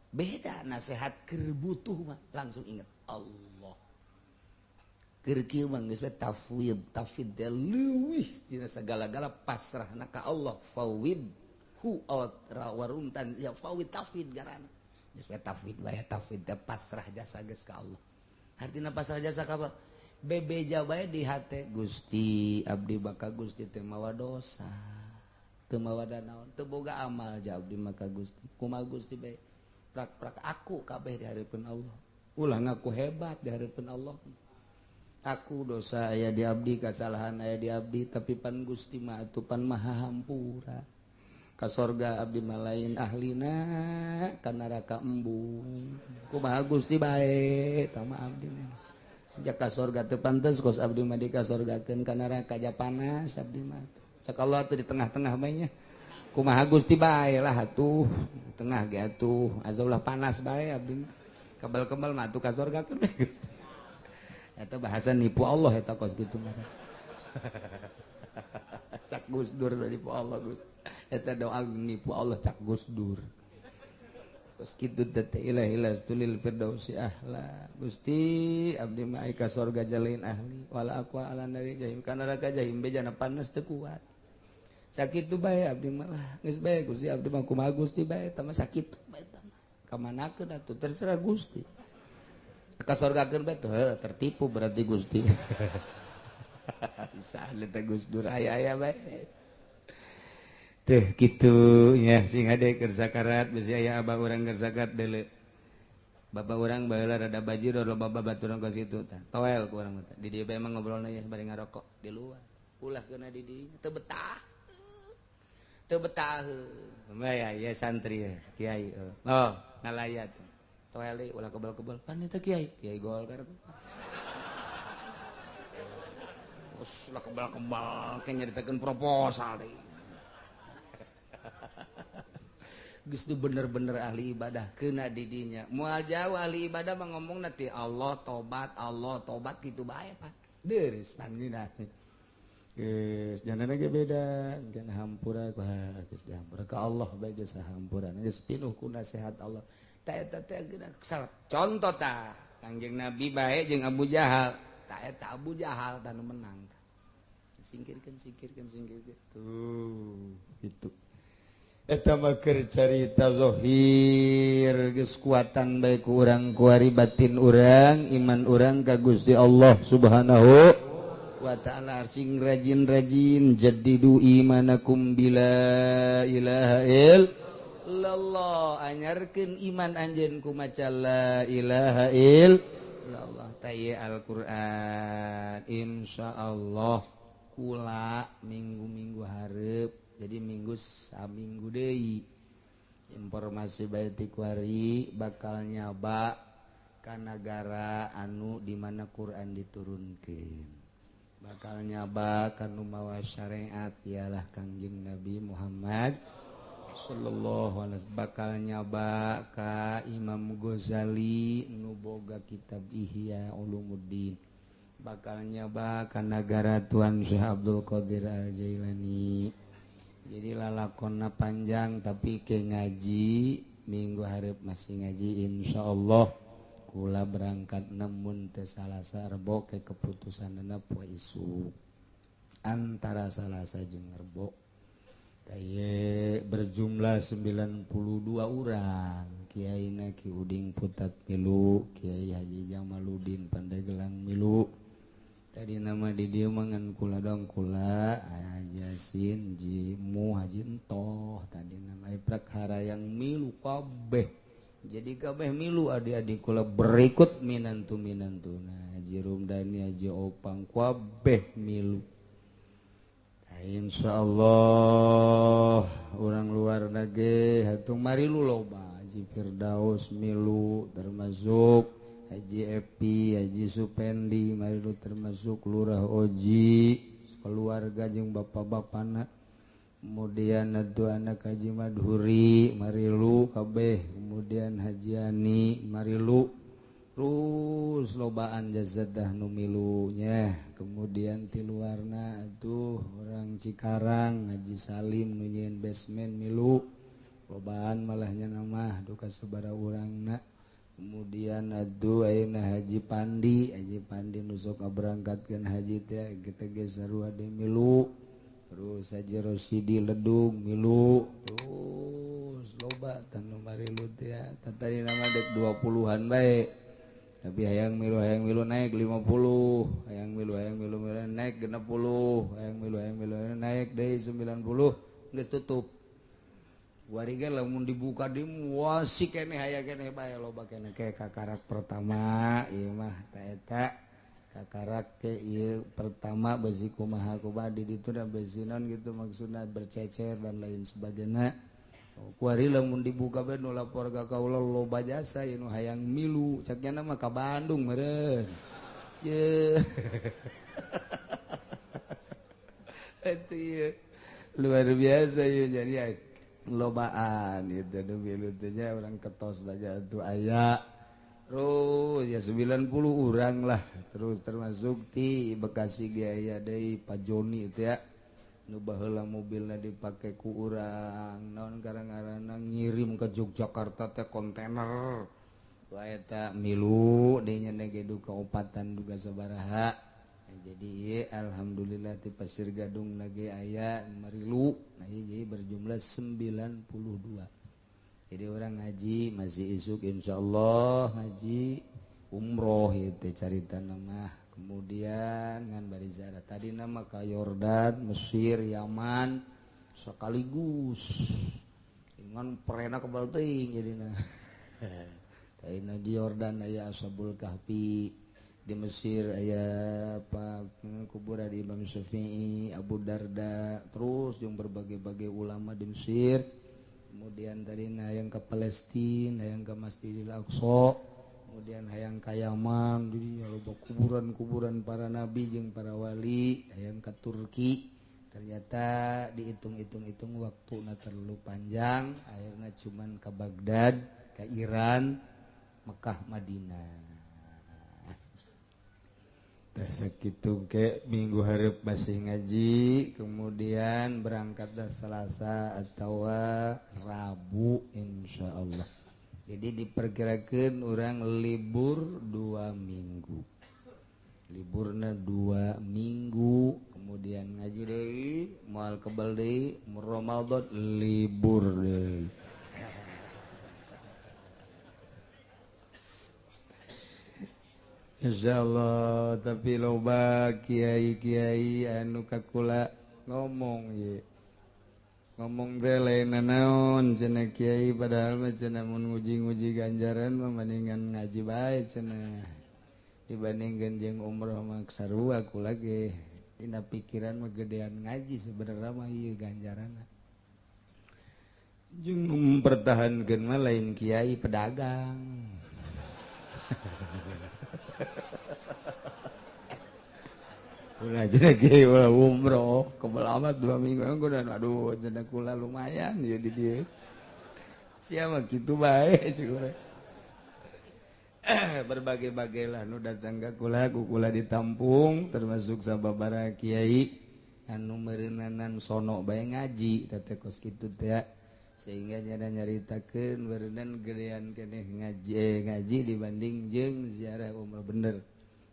Beda nasihat keur butuh mah langsung inget Allah. Keur kieu mah geus we tafwid, tafwid teh leuwih tina sagala-gala pasrahna ka Allah. Fawid hu waruntan ya fawid tafwid garana. Geus we tafwid bae, tafwid teh pasrah jasa geus ka Allah. Artina pasrah jasa ka apa? Bebeja bae di hate Gusti abdi baka Gusti teu mawa dosa, teu mawa danaon, teu boga amal ja abdi maka Gusti. Kumaha Gusti bae prak-prak aku kabeh di hareupeun Allah. Ulah ngaku hebat di hareupeun Allah. Aku dosa aya di abdi, kasalahan aya di abdi, tapi pan Gusti mah atuh pan maha hampura. Ka sorga abdi mah lain ahlina, ka neraka embung. Kumaha Gusti bae tah mah abdi mah. Jaka sorga teu pantes kos abdi mah dikasorgakeun ka neraka ja panas abdi mah. Cak Allah atuh di tengah-tengah bae nya. Kumaha Gusti bae lah atuh, tengah ge atuh, azaulah panas bae abdi mah. Kebal-kebal mah atuh kasorgakeun bae Gusti. Eta bahasa nipu Allah eta kos kitu mah. Cak Gus Dur nipu Allah Gus. Eta doa nipu Allah cak Gus Dur. Kos kitu teh ilahi lastulil firdausi ahla. Gusti abdi mah ka sorga jalain ahli wala aqwa ala nari jahim kana neraka jahim bejana panas teu kuat. Sakitu bae abdi mah lah geus bae Gusti abdi mah kumaha Gusti bae eta mah sakitu bae eta mah. Kamanakeun atuh terserah Gusti. Ka sorgakeun bae tuh tertipu berarti Gusti. Saha teh Gus Dur aya-aya bae. Teh kitu nya sing hade keur sakarat bisi aya abah urang keur sakarat deuleu. Bapak urang baheula rada bajir loba babaturan ka situ tah. Toel ku urang teh. Di dieu bae mah ngobrolna nya bari ngarokok di luar. Ulah keuna di dieu teu betah. Teu betah. Bae ya santri ya, kiai. Oh, ngalayat. Toel deui ulah kebal-kebal. Pan eta kiai, kiai Golkar. Terus ulah kebal-kebal ke nyaritakeun proposal deui. Geus bener-bener ahli ibadah kena didinya. Moal jauh ahli ibadah mah ngomong nanti Allah tobat kitu bae Pak. Deureuh tanggina. Geus jangan ge beda, kan hampura geus dihampura ka Allah bae geus hampura. Geus pinuh ku nasihat Allah. Ta eta teh geuna contoh tah Kangjeng Nabi bae jeung Abu Jahal. Ta eta Abu Jahal tah nu menang. Singkirkeun singkirkeun singkirkeun. Tuh gitu. Eta mah keur carita zahir geus kuatan bae ku urang kuari batin urang iman urang ka Gusti Allah Subhanahu wa ta'ala. Sing rajin-rajin jaddidu imanakum bila ilaha illallah, anyarkeun iman anjeun ku maca la ilaha illallah. Ta ieu Al-Qur'an insyaallah kula minggu-minggu hareup. Jadi minggu saminggu deui informasi bae ti kuari bakal nyaba ka nagara anu di mana Quran diturunkeun. Bakal nyaba ka nu mawa syariat ialah Kangjeng Nabi Muhammad sallallahu alaihi wasallam. Bakal nyaba ka Imam Ghazali nu boga kitab Ihya Ulumuddin. Bakal nyaba ka nagara Tuan Syekh Abdul Qadir Al-Jailani. Jadi lalakonna panjang tapi ke ngaji minggu hareup masih ngaji insyaallah. Kula berangkat namun teu Salasa Rebo ke keputusanna poe isuk. Antara Salasa jeung Rebo. Taye berjumlah 92 orang. Kiaina Ki Uding Putat milu, Kiai Haji Jamaluddin Pandeglang milu. Tadi nama di dieu mah ngan kula dong kula Haji Yasin Jimu Haji Entoh tadi nama prakara yang milu kabeh. Jadi kabeh milu adik-adik kula berikut minantu minantu. Nah Haji Rumdani Haji Opang kabeh milu. Nah, insyaallah orang luar nage hatung marilu loba Haji Firdaus milu termasuk Haji Epi, Haji Supendi, marilu termasuk Lurah Oji, keluarga jeung bapak-bapana. Kemudian atuh anak Haji Madhuri, marilu kabeh. Kemudian Haji Ani, marilu. Terus lobaan jazadah nu milunya. Kemudian ti luarna atuh orang Cikarang, Haji Salim nu nyieun basement milu. Lobaan malahnya nama duka sabaraha urangna. Kemudian aduh ayeuna Haji Pandi, Haji Pandi nu sok ngaberangkatkeun haji teh kita ge sarua deui milu. Terus Haji Rosidi Ledung milu. Terus loba tanu marilu teh tadi nama dek 20-an bae. Tapi hayang milu naik 50, hayang milu naik 60, hayang milu naik deui 90 geus tutup. Wariga lamun dibuka di wasi keneh aya keneh bae loba keneh ke kakarak pertama ieu mah ta eta kakarak ke ieu pertama besi kumaha kumaha di ditu da besi naon gitu maksudna bercecer dan lain sebagainya. Kuari lamun dibuka bae nu lapor ka kaula loba jasa ieu nu hayang milu cak nya mah ka Bandung meureun. Ye. Eta ieu luar biasa ieu jadi lobaan itu milunya orang ketos saja tuh aya terus ya 90 orang lah terus termasuk ti Bekasi ge aya deui Pak Joni itu ya nu baheula mobilna dipake ku urang naon karang-karana ngirim ke Yogyakarta teh kontainer wae eta milu deui nya ge duka opatan duka sabaraha. Jadi alhamdulillah di Pasir Gadung lagi aya marilu. Nah jadi berjumlah 92. Jadi orang ngaji masih isuk insyaallah ngaji umroh itu carita nama. Kemudian ngan bari ziarah tadi nama ka Yordan, Mesir, Yaman sekaligus. Ngan perena kebal teuing jadina. Tadina di Yordan aya Ashabul Kahfi. Di Mesir aya apa kuburan Imam Syafi'i, Abu Darda, terus yang berbagai-bagai ulama di Mesir. Kemudian tadi hayang ke Palestina, hayang ke Masjidil Aqsa, kemudian hayang ka Yaman, di loba kuburan-kuburan para nabi jeung para wali, hayang ka Turki. Ternyata dihitung-hitung-hitung waktuna terlalu panjang, akhirnya cuman ke Baghdad, ke Iran, Mekah, Madinah. Tah sakitu ke minggu hareup masih ngaji, kemudian berangkat dah Selasa atau Rabu insyaallah. Jadi diperkirakan orang libur 2 minggu. Liburna 2 minggu, kemudian ngaji deui, moal kebal deui, Ramadan libur deui. Insyaallah, tapi loba kiai-kiai anu kakula ngomong ye. Ngomong teh lain naon cenah kiai, padahal mah cenah mun nguji-nguji ganjaran mah mendingan ngaji bae cenah. Dibandingkeun jeung umroh mah sarua kula ge. Dina pikiran mah gedean ngaji sebenarnya mah ieu ganjaranna. Jeung mempertahankeun mah lain kiai pedagang. Ulah cenah kiai ulah umroh kebel amat 2 minggu dan aduh cenah kula lumayan ya di dieu. Sia mah kitu bae syukur. Berbagai-bagai lah nu datang ka kula, ku kula ditampung termasuk sababaraha kiai anu meureunnanan sono bae ngaji teh kos kitu teh, sehingga nyada nyaritakeun meureunnan gedean keneh ngaji dibanding jeung ziarah umroh bener.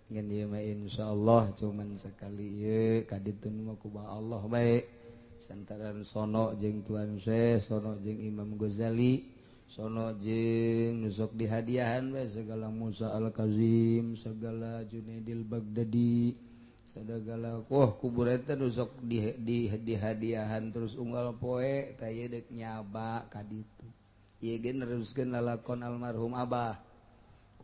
Ngan ieu mah insyaallah cuman sekali ieu kaditu mah kumaha Allah bae. Santaran sono jeung Tuan Syekh, sono jeung Imam Ghazali, sono jeung nu sok dihadiahan bae segala Musa Al-Kazim, segala Junaidil Baghdadi, segala wah kubur eta nu sok dihadiahan terus unggal poe tah ieu deuk nyaba ka ditu. Ieu ge neruskeun lalakon almarhum Abah.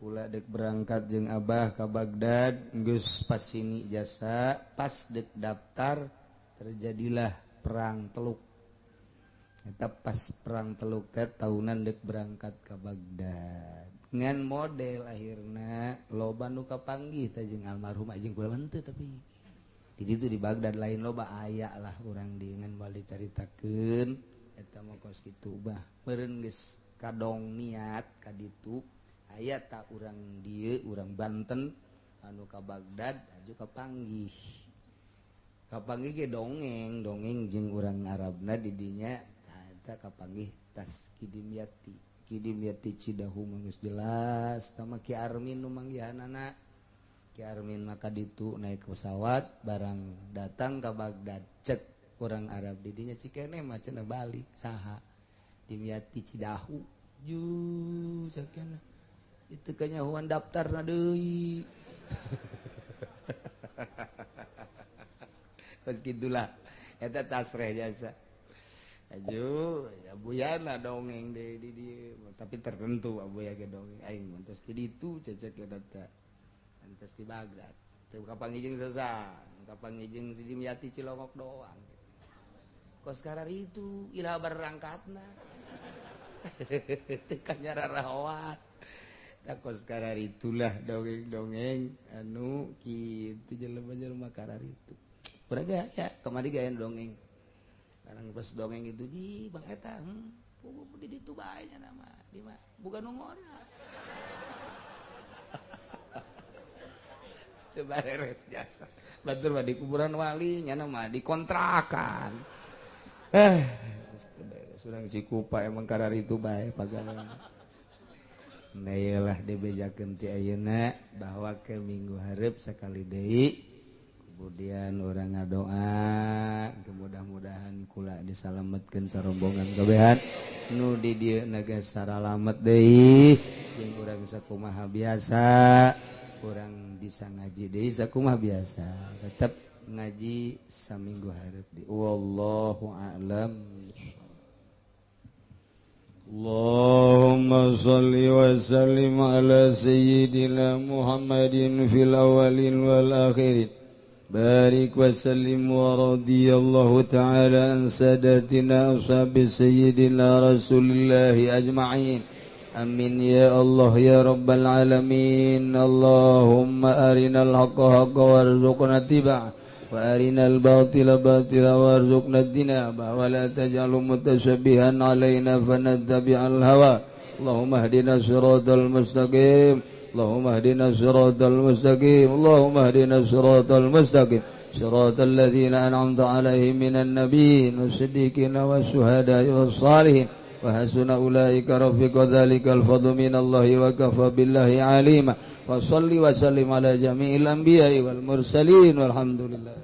Kula dek berangkat jeung Abah ka Baghdad, geus pas sini jasa, pas dek daftar terjadilah perang Teluk. Eta pas perang Teluk teh tahunan dek berangkat ka Baghdad. Ngan model akhirna loba nu kapanggih teh jeung almarhum jeung kula henteu tapi di ditu di Baghdad lain loba aya lah urang di ngan moal dicaritakeun eta mah kos kitu bah. Meureun geus kadong niat ka ditu. Aya tak urang dieu urang Banten anu ka Baghdad aju kapanggih. Kapanggih ge dongeng, dongeng jeung urang Arabna di dinya eta kapanggih tas Kidimyati. Kidimyati Cidahu mah geus jelas tama Ki Armin nu manggihanana. Ki Armin maka ditu naik pesawat barang datang ka Baghdad cek urang Arab di dinya cikene mah cenah balik saha Dimyati Cidahu. Ju sakena itu kanyahuan daftar na deui. Kos gitulah eta tasreh jasa. Aju abuyana dongeng deui di dieu tapi tertentu abuya ge dongeng aing mah tos di ditu cecek eta entos di Baghdad. Teu kapanggih jeung sasa, kapanggih jeung si Dimyati Cilongok doang. Kos karar itu ilah berangkatna. Teu kanyararahoat. Takos karar itulah dongeng-dongeng anu kitu jelema-jelema karar itu. Urang ge aya kamari ge aya dongeng. Barang pas dongeng itu ji Bang eta di ditu bae nya nama di mah bukan nu ngora. Teu bareres jasa. Batur mah di kuburan wali nya mah dikontrakan. Geus teu beres urang Cikupa emang karar itu bae pagawean. Nah iyalah dibejakeun ti ayeuna bahwa ke minggu hareup sakali deui kemudian urang ngadoa mudah-mudahan kula disalametkeun sarombongan kabehan nu di dieu naga saralamet deui jeung urang sakumaha biasa urang bisa ngaji deui sakumaha biasa tetep ngaji saminggu hareup deui wallahu a'lam. Allahumma salli wa sallim ala sayyidina Muhammadin fil awwalin wal akhirin بارك وسلم ورضي الله تعالى عن ساداتنا أصحاب سيدنا رسول الله أجمعين. آمين يا الله يا رب العالمين. اللهم أرنا الحق حقا وارزقنا اتباعه وأرنا الباطل باطلا وارزقنا اجتنابه ولا تجعل متشبها علينا فنتبع الهوى. اللهم اهدنا الصراط المستقيم. اللهم اهدنا الصراط المستقيم. اللهم اهدنا الصراط المستقيم صراط الذين أنعمت عليهم من النبيين والصديقين والشهداء والصالحين وحسن أولئك رفيقا. ذلك الفضل من الله وكفى بالله عليما. وصل وسلم على جميع الأنبياء والمرسلين والحمد لله.